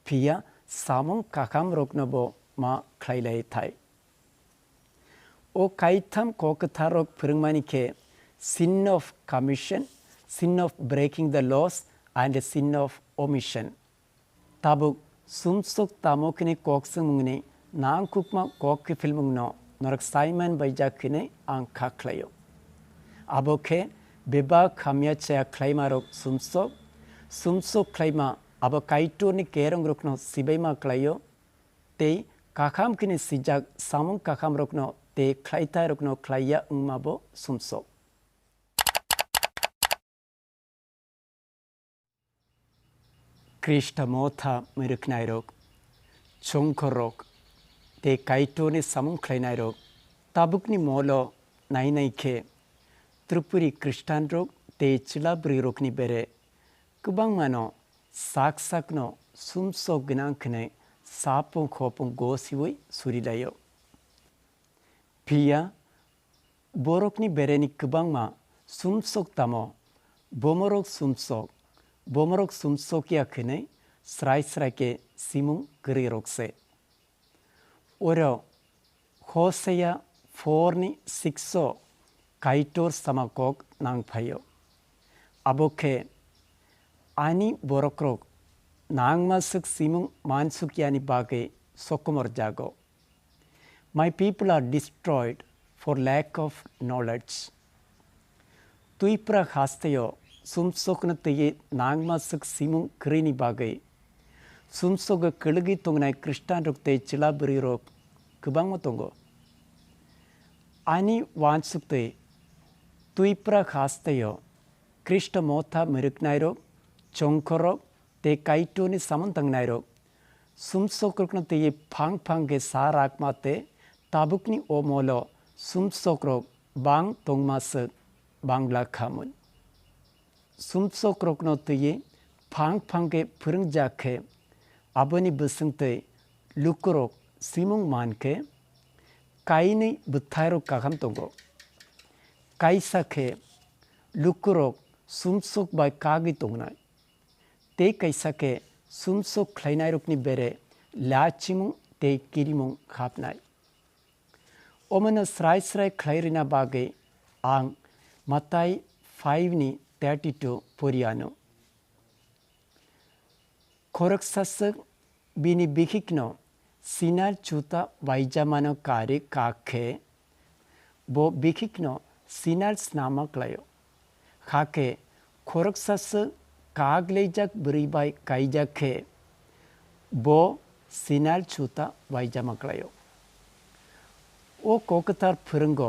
phiya samung kakamrokno bo ma khlailai thai. O kaitham kok kwtharrok phwrwngmani khe sin of commission, sin of breaking the laws, and sin of omission. Tabuk sumsok tamo khini kok swngmungni nangkukma kok kiphilmungno norok Simon bai jak khini ang kha khlaio. Abo khe bebak hamya chaya khlaimarok sumsok, sumsok khlaima abo Kaitorni kerongrokno sibaima klaio, tei kakham khini sijak samung kakhamrokno tei khlaithairokno khlaiya wngmabo sumsok. Khrista motha mwrwknairok, chongkhorrok tei Kaitorni samung khlainairok tabukni molo nainai khe Tripuri Khristanrok tei chwla bwrwirokni bere kwbangmano sak sakno sumsok gwnang khwnwi sapung khopung gosiwi surilaio. Phiya borokni bereni kwbangma sumsok tamo, bomorok sumsok, bomorok sumsok ya khwnwi srai srai khe simung kwrwirok se. Oro Hosea four ni six o Kaitor sama kok nang phaio. Abo khe ani borokrok nangma swk simung mansuk yani bagwi sokomor jago. My people are destroyed for lack of knowledge. Twipra hasteo sumsokno twiwi nangma swk simung kwrwini bagwi sumsogo kwlwgwi tongnai Khristanrok tei chwla bwrwirok kwbangma tongo. Ani uansuk twi Twipra hasteo Khristo motha mwrwknairok, chongkhorrok tei Kaitorni samung tangnairok sumsokrokno twiwi phang phang khe sa rakma tei tabukni o molo sumsokrok bang tongma swk bangla khamun. Sumsokrokno twiwi phang phang khe phwrwngjak khe aboni bwswng twi lukurok simung man khe kainwi bwthairok kaham tongo. Kaisa khe lukurok sumsok bai kagwi tongnai. Tei kaisa khe sumsok khlainairokni bere lachimung tei kirimung hapnai. Omono srai srai khlai rwna bagwi ang Matai five ni thirty-two pori anw. Khoroksa swk bini bikhikno sinal chuta waijamano karwi kak khe, bo bikhikno sinal snama klaio. Hakhe khoroksa swk kagleijak bwrwi bai kaijak khe, bo sinal chuta waijama klaio. O kok kwthar phwrwngo,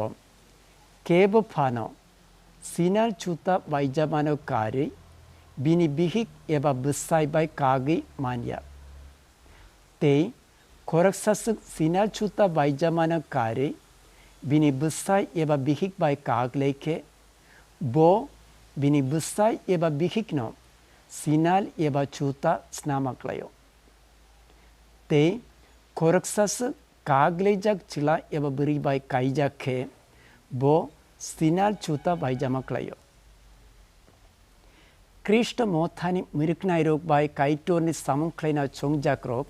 kebo phano sinal chuta waijamano karwi bini bihik eba bwsai bai kagwi man ya. Tei khoroksa swk sinal chuta waijamano karwi bini bwsai eba bihik bai kak lai khe, bo bini bwsai eba bihikno sinal eba chuta snama klaio. Tei khoroksa swk kagleijak chwla eba bwrwi bai kaijak khe, bo sinal chuta waijama klaio. Khristo mothani mwrwknairok bai Kaitorni samung khlaina chongjakrok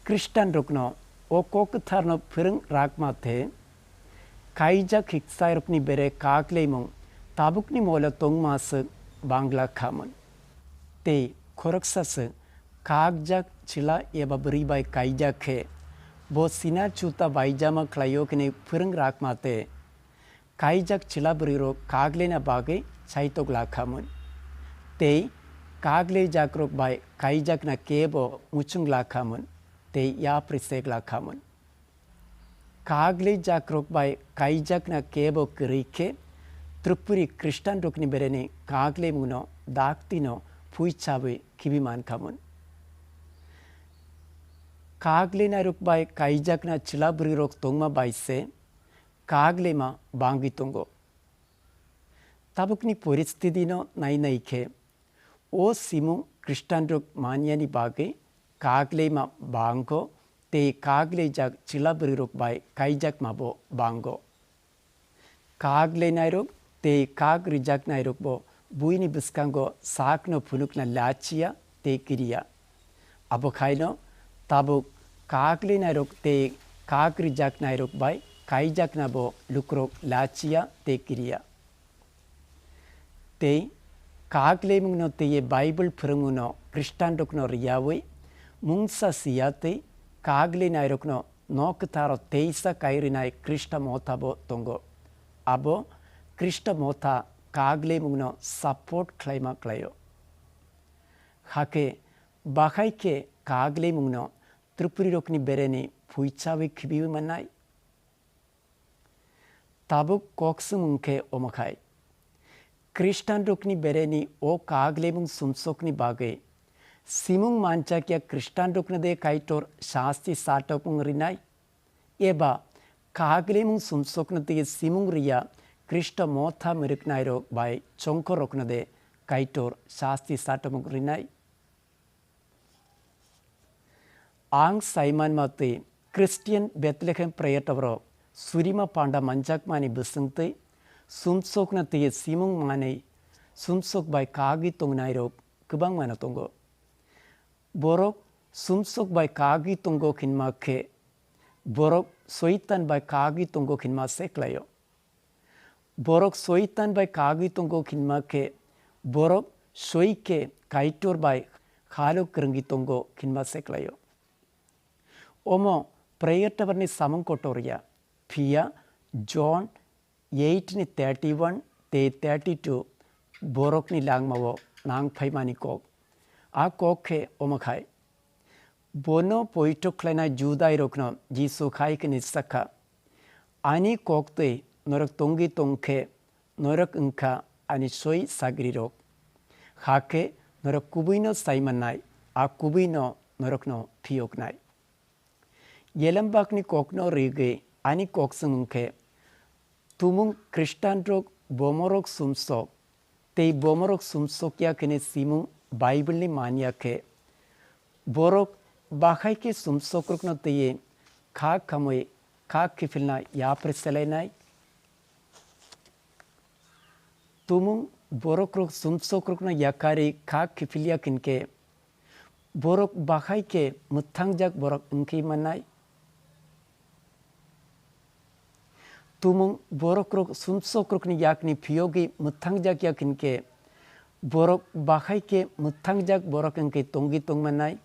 Khristanrokno o kok kwtharno phwrwng rakma tei kaijak hikchairokni bere kagleimung tabukni molo tongma swk bangla khamun. Tei khoroksa swk kakjak chwla eba bwrwi bai kaijak khe, bo sinal chuta waijama khlaio hwnwi phwrwng rakma tei kaijak chwla bwrwirok kagleina bagwi saitok lakhamun. Tei kagleijakrok bai kaijakna kebo muchung lakhamun tei yapri sek lakhamun. Kagleijakrok bai kaijakna kebo kwrwi khe, Tripuri Khristanrokni bereni kagleimungno daktino phuichawi khibi mankhamun. Kagleinairok bai kaijakna chwla bwrwirok tongma bai se kagleima bangwi tongo. Tabukni poristitino nai nai khe, o simung Khristanrok manyani bagwi kagleima bango tei kagleijak chwla bwrwirok bai kaijakmabo bango. Kagleinairok tei kagrijaknairokbo buini bwskango sakno phunukna lachiya tei kiriya. Abo khaino tabuk kagleinairok tei kagrijaknairok bai kaijaknabo lukurok lachiya tei kiriya. Tei kagleimungno twiwi Bible phwrwngmungno Khristanrokno rwyawi mungsa siya tei kagleinairokno nok kwtharo teisa kai rwnai Khrista mothabo tongo. Abo Khrista motha kagleimungno support khlaima klaio. Hakhe bahai khe kagleimungno Tripurirokni bereni phuichawi khibiwi mannai. Tabuk kok swngmung khe omo khai. Khristanrokni bereni o kagleimung sumsokni bagwi simung manchakya Khristanrokno de Kaitor sasti satokmung rinai? Eba kagleimung sumsokno tei simung riya Khristo motha mwrwknairok bai chongkhorrokno de Kaitor sasti satomung rinai? Ang sai manma twi Christian Bethlehem Prayer Tower-o surima panda manjakmani bwswng twi sumsokno twi simung manwi sumsok bai kagwi tongnairok kwbangmano tongo. Borok sumsok bai kagwi tongo hinma khe borok Soitan bai kagwi tongo hinma se khlaio. Borok Soitan bai kagwi tongo hinma khe borok soi khe Kaitor bai halo kwrwngwi tongo hinma se khlaio. Omo Prayer Tower ni samung kotor ya, phiya John eight ni thirty-one tei thirty-two borokni langmao nang phaimani kok. A kok khe omo khai. Bono poito khlainai Judairokno Jisu hai hwnwi sakha, "Ani koktwi norok tongwi tong khe norok wng kha ani soi sagrirok. Hakhe norok kubuino sai mannai, a kubuino norokno phiyoknai." Yelembakni kokno rigwi ani kok swngwng khe, tumung Khristanrok bomorok sumsok tei bomorok sumsok ya khene simung Bible ni man ya khe, borok bahai khe sumsokrokno twiwi kha khamwi kha kiphilna yapri selainai? Tumung borokrok sumsokrokno yakari kha kiphil ya khin khe, borok bahai khe mwthangjak borok wngwi mannai? Tumung borokrok sumsokrokni yakni phiyogwi mwthangjak ya khin khe, borok bahai khe mwthangjak borok wngwi tongwi tongmannai?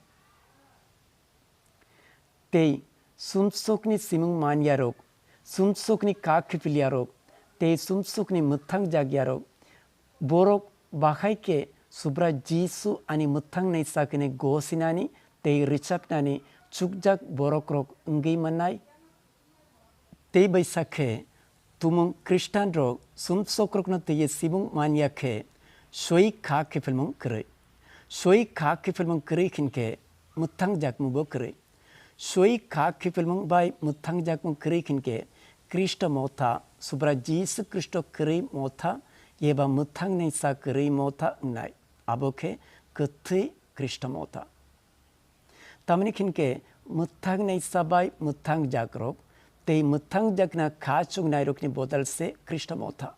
Tei sumsokni simung manyarok, sumsokni kha khiphil yarok, tei sumsokni mwthangjak yarok, borok bahai khe Subra Jisu ani mwthang naisa hwnwi gosinani tei rwchapnani chukjak borokrok wngwi mannai? Tei bai sa khe, tumung Khristanrok sumsokrokno twiwi simung man ya khe, soi kha kiphilmung kwrwi. Soi kha kiphilmung kwrwi khin khe, mwthangjakmungbo kwrwi. Soi kha kiphilmung bai mwthangjakmung kwrwi khin khe, Khristo motha, Subra Jisu Khristo kwrwi motha, eba mwthang naisa kwrwi motha wngnai. Abo khe kwthwi Khristo motha. Tamni khin khe, mwthang naisa bai mwthangjakrok tei mwthangjakna kha chuknairokni bodol se Khristo motha.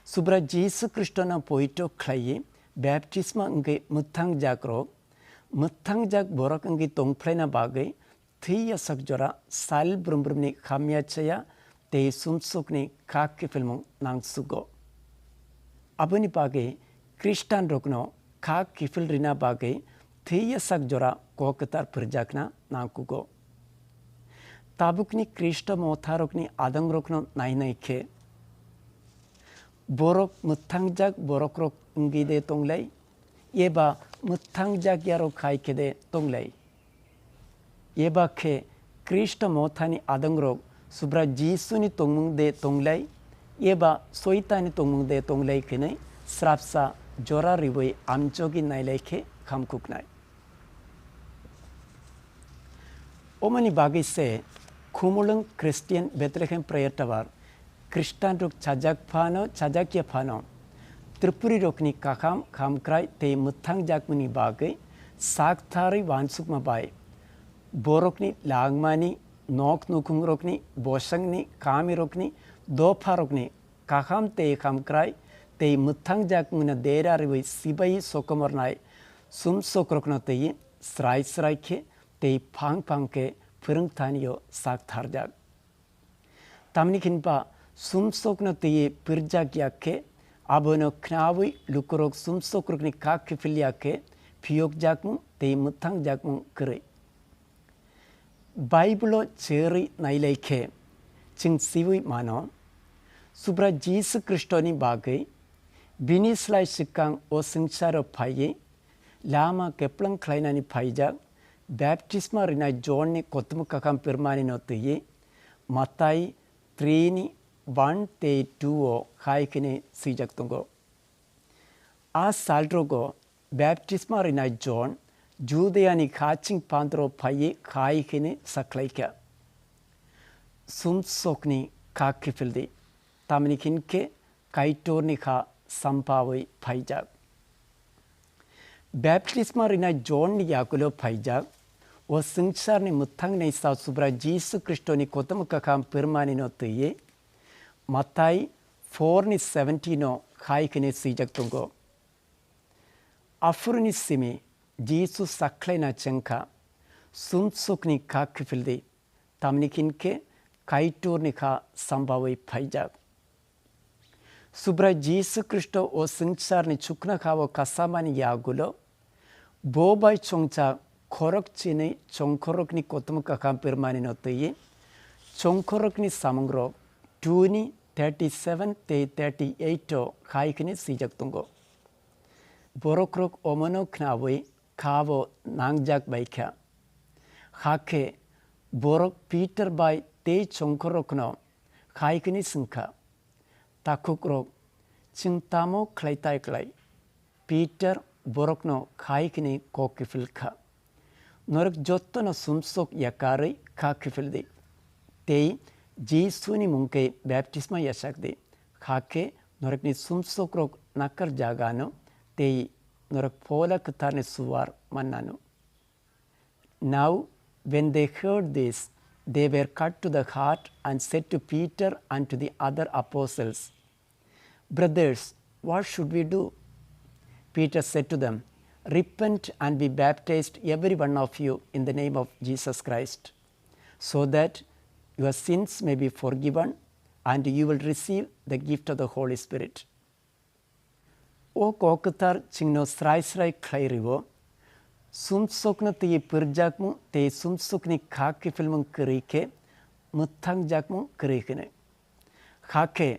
Subra Jisu Khristono poito khlaiwi baptisma wngwi mwthangjakrok, mwthangjak borok wngwi tongphlaina bagwi thwi yasak jora sal brum brumni hamya chaya tei sumsokni kha kiphilmung nangsugo. Aboni bagwi Khristanrokno kha kiphil rina bagwi thwi yasak jora kok kwthar phwrjakna nangkugo. Tabukni Khristo motharokni adongrokno nainai khe, borok mwthangjak borokrok wngwi de tonglai? Eba mwthangjak yarok hai khe de tonglai? Eba khe Khristo mothani adongrok Subra Jisuni tongmung de tonglai, eba Soitani tongmung de tonglai khenwi srapsa jora riwi amjogwi nailai khe khamkuknai. Omoni bagwi se Khumulwng Christian Bethlehem Prayer Tower Khristanrok chajak phano, chajakya phano, Tripuri rokni kaham, hamkrai tei mwthangjakmani bagwi sak tharwi uansukma bai borokni langmani, nok nukhungrokni, bosongni, kamirokni, dopharokni kaham tei hamkrai tei mwthangjakmano dera riwi sibai sokomornai sumsokrokno tei srai srai khe tei phang phang khe phwrwngthanio sak tharjak. Tamni khinba sumsokno twiwi pirjak ya khe, abono khnaui lukurok sumsokrokni kha kiphil ya khe phiyokjakmung tei mwthangjakmung kwrwi. Bible-o cherwi nailai khe, chwng siui mano, Subra Jisu Khristoni bagwi bini slai swkang o swngcharo phaiwi lama keplang khlainani phaijak, baptisma rinai John-ni kothoma kakham pirmanino twiwi Matai three-ni one tei two-o hai kheno swijak tongo. A salrogo baptisma rinai John Judeani khaching pandro phaiwi hai kheno sakhlaikha, "Sumsokni kha kiphildi." tamni hinkhe Kaitorni kha sampaui phaijak. Baptisma rinai Jonni yagulo phaijak, o swngcharni mwthangnaisa Subrai Jisu Khristoni kotom kakham pirmanino twiwi Mathai four ni seventeen no hai kheno swijak tongo. Aphuruni simi Jisu sakhlaina chengkha, sumsokni kha kiphildi, tamni hinkhe Kaitorni kha sambaui phaijak. Subrai Jisu Khristo o swngcharni chukna kha-o kasamani yagulo, bo bai chongchak khorok chinwi chongkhorokni kotom kakham pirmanino twiwi chongkhorokni samungrok two ni thirty seven tei thirty eight o hai kheno swijak tongo. Borokrok omono khnaui kha-o nangjak bai kha. Hakhe borok Peter bai tei chongkhorokno hai kheno swngkha, "Takhukrok, chwng tamo khlai tai klai?" Peter borokno hai kheno kok kiphil kha, "Norok jottono sumsok yakarwi kha kiphildi, tei Jisuni mungkhe baptisma yachakdi, hakhe norokni sumsokrok nakarjak anw tei norok Phola Kwtharni suar mannanw." Now, when they heard this, they were cut to the heart and said to Peter and to the other apostles, "Brothers, what should we do?" Peter said to them, "Repent and be baptized, every one of you, in the name of Jesus Christ, so that your sins may be forgiven and you will receive the gift of the Holy Spirit." O kok kwthar chwngno srai srai khlai rwo, sumsokno twiwi pwrwkjakmung tei sumsokni kha kiphilmung kwrwi khe mwthangjakmung kwrwi hwnwi. Hakhe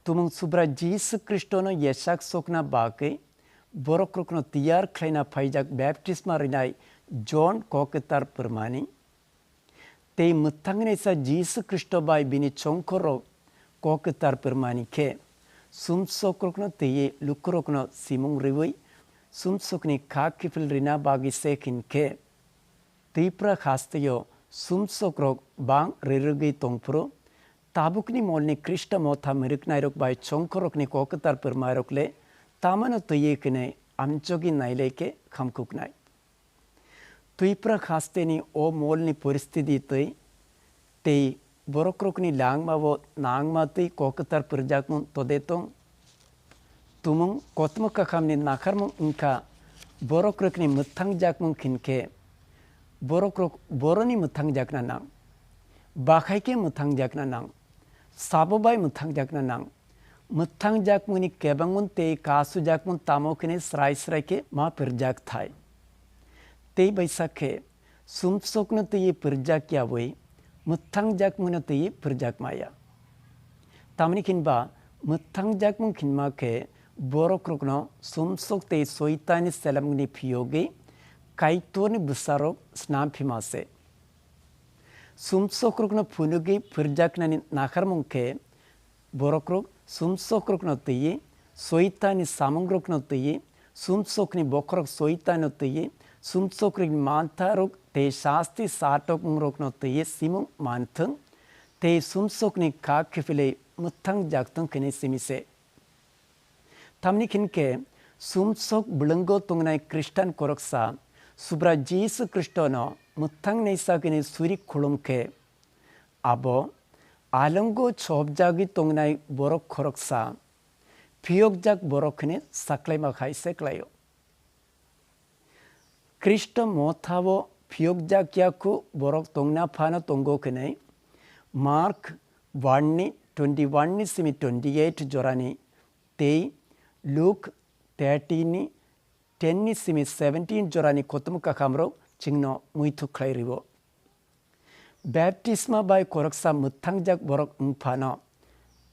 tumung Subrai Jisu Khristono yachak sokna bagwi borokrokno tiyar khlaina phaijak baptisma rinai Jon kok kwthar pwrwmani. Tei mwthangnaisa Jisu Khristo bai bini chongkhorrok kok kwthar pwrwmani khe, sumsokrokno twiwi lukurokno simung rwui, sumsokni kha kiphil rina bagwi se hinkhe, Twipra hasteo sumsokrok bang rirwgwi tongphuru, tabukni molni Khristo motha mwrwknairok bai chongkhorrokni kok kwthar pwrwmairok le tamano twiwi hwnwi amjogwi nailai khe khamkuknai. Twipra hasteni o molni poristiti twi tei borokrokni langmao nangma twi kok kwthar pwrwkjakmung tode tong? Tumung kothoma kakhamni nakharmung wngkha borokrokni mwthangjakmung hinkhe, borokrok boroni mwthangjakna nang, bakhai khe mwthangjakna nang, sabo bai mwthangjakna nang. Mwthangjakmungni kebengmung tei kasujakmung tamo hwnwi srai srai khe ma pwrwkjak thai. Tei baisa khe, sumsokno twiwi pwrwkjak yaui, mwthangjakmungno twiwi pwrwkjak maya. Tamni hinba mwthangjakmung hinma khe, borokrokno sumsok tei Soitanni selamungni phiyogwi Kaitorni bwsarok snam phima se. Sumsokrokno phunugwi pwrwkjaknani nakharmung khe, borokrok sumsokrokno twiwi, Soitanni samungrokno twiwi, sumsokni bokhorok Soitanno twiwi, sumsokrokni mantharok tei sasti satokmungrokno twiwi simung manthwng, tei sumsokni kha kiphilwi mwthangjakthwng hwnwi simi se. Tamni hinkhe, sumsok bwlwngo tongnai Khristan khoroksa Subrai Jisu Khristono mwthangnaisa hwnwi suri khulum khe, abo alongo chobjagwi tongnai borok khoroksa, phiyokjak borok hwnwi saklaima hai se klaio. Khristo mothao phiyokjak ya khu borok tongna phano tongo hwnwi Mark one ni twenty one ni simi twenty eight jorani tei Luke thirteen ni ten ni simi seventeen jorani kothoma kakhamrok chwngno muitu khlai rwo. Baptisma bai khoroksa mwthangjak borok wng phano,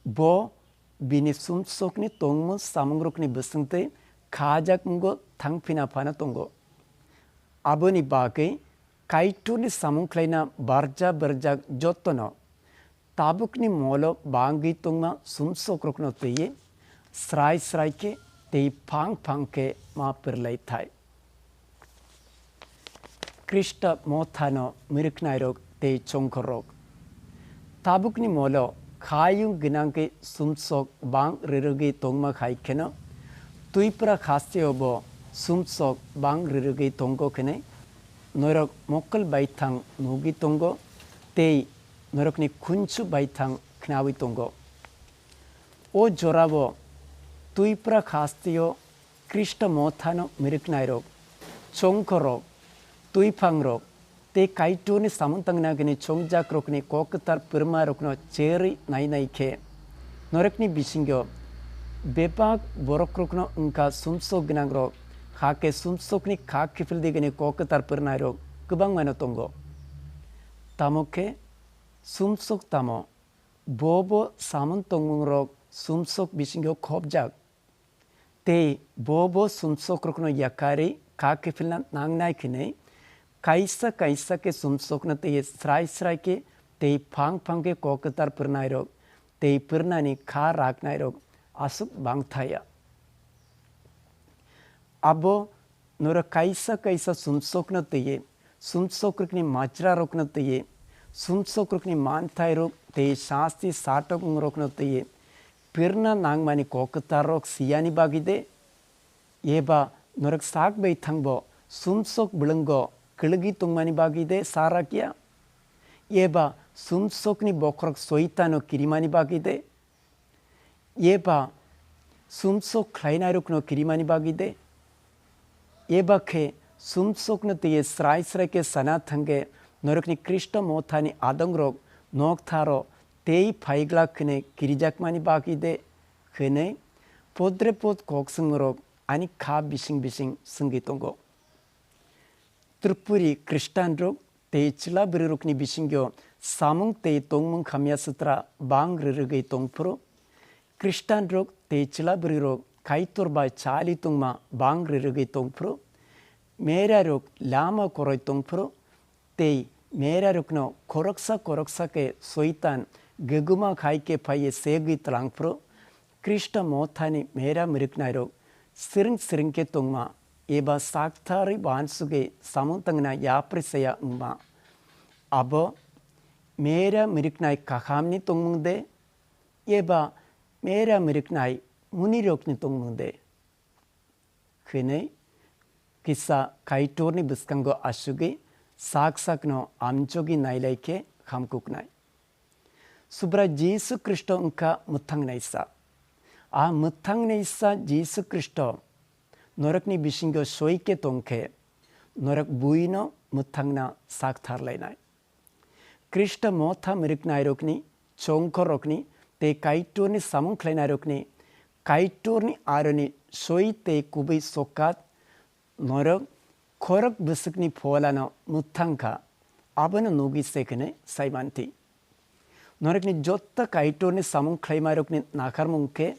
bo bini sumsokni tongmung samungrokni bwswngtwi khajakmungo thang phina phano tongo. Aboni bagwi Kaitorni samung khlaina barja berjak jotono tabukni molo bangwi tongma sumsokrokno twiwi srai srai khe tei phang phang khe ma pwrwlai thai. Khrista mothano mwrwknairok tei chongkhorrok. Tabukni molo khayung gwnang khe sumsok bang rwrwgwi tongma hai kheno, Twipra hasteo bo sumsok bang rwrwgwi tongo kheno, norok mokol baithang nugwi tongo tei norokni khunju baithang khnaui tongo. O jorao Twipra hasteo Khristo mothano mwrwknairok, chongkhorrok, twiphangrok tei Kaitorni samung tangna hwnwi chongjakrokni kok kwthar pwrwmarokno cherwi nainai khe, norokni bisingo bebak borokrokno wngkha sumsok gwnangrok, hakhe sumsokni kha kiphildi hwnwi kok kwthar pwrwnairok kwbangmano tongo. Tamo khe sumsok tamo? Bo bo samung tongmungrok sumsok bisingo khopjak. Tei bo bo sumsokrokno yakarwi kha kiphilna nangnai hwnwi kaisa kaisa khe sumsokno tei srai srai khe tei phang phang khe kok kwthar pwrwnairok tei pwrwnani kha raknairok aswk bangthaya. Abo norok kaisa kaisa sumsokno twiwi, sumsokrokni majrarokno twiwi, sumsokrokni manthairok tei sasti satokmungrokno twiwi, pwrwna nangmani kok kwtharrok siyani bagwi de? Eba norok sak bai thangbo sumsok bwlwngo kwlwgwi tongmani bagwi de sa rakya? Eba sumsokni bokhorok Soitano kirimani bagwi de? Eba sumsok khlainairokno kirimani bagwi de? Eba khe sumsokno twiwi srai srai khe sana thangkhe norokni Khristo mothani adongrok noktharo tei phaiglak hwnwi kirijakmani bagwi de? Hwnwi podre pod kokswngrok ani kha bising bising swngwi tongo. Tripuri Khristanrok tei chwla bwrwirokni bisingo samung tei tongmung hamya sitra bang rwrwgwi tongphuru, Khristanrok tei chwla bwrwirok Kaitor bai chali tongma bang rwrwgwi tongphuru, merarok lama koroi tongphuru, tei merarokno khoroksa khoroksa khe Soitan guguma khai khe phaiwi segwi tlangphuru, Khristo mothani mera mwrwknairok srwng srwng khe tongma eba saktharwi uansugwi samung tangna yapri saya wngma. Abo mera mwrwknai kahamni tongmung de, eba mera mwrwknai munirokni tongmung de? Hwnwi kisa Kaitorni bwskango asugwi sak sakno amjogwi nailai khe hamkuknai. Subrai Jisu Khristo wngkha mwthangnaisa. A mwthangnaisa Jisu Khristo norokni bisingo soi khe tong khe, norok buino mwthangna sak tharlainai. Khristo motha mwrwknairokni, chongkhorrokni tei Kaitorni samung khlainairokni Kaitorni aroni soi tei kubui sokat norok khorok bwswkni pholano mwthang kha, abono nugwi se hwnwi sai manthi. Norokni joto Kaitorni samung khlaimarokni nakharmung khe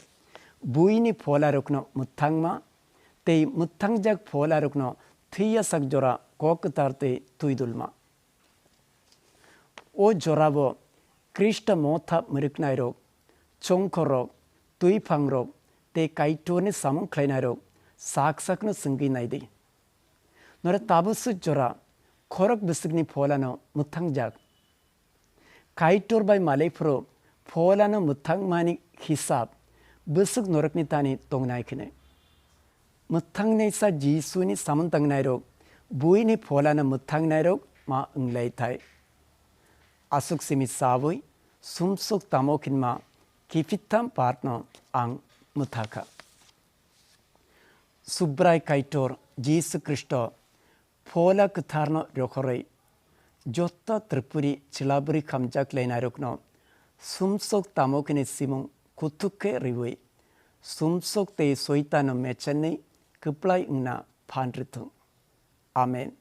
buini pholarokno mwthangma tei mwthangjak pholarokno thwiyasak jora kok kwthar tei twidulma. O jorabo Khristo motha mwrwknairok, chongkhorrok, twiphangrok tei Kaitorni samung khlainairok sak sakno swngwi nai di. Norok tabuk swk jora khorok bwswkni pholano mwthangjak. Kaitor bai malai phuru pholano mwthangmani hisab bwswk norokni thani tongnai kheno. Mwthangnaisa Jisuni samung tangnairok buini pholano mwthangnairok ma wnglai thai. Aswk simi saui sumsok tamo khinma kiphiltham partno ang mwthakha. Subrai Kaitor Jisu Khristo phola kwtharno rohorwi joto Tripuri chwlabwrwi khamjak lainairokno sumsok tamo khini simung kuthuk khe rwui sumsok tei soitano mechenwi kwplai wngna phan rwthung. Amen.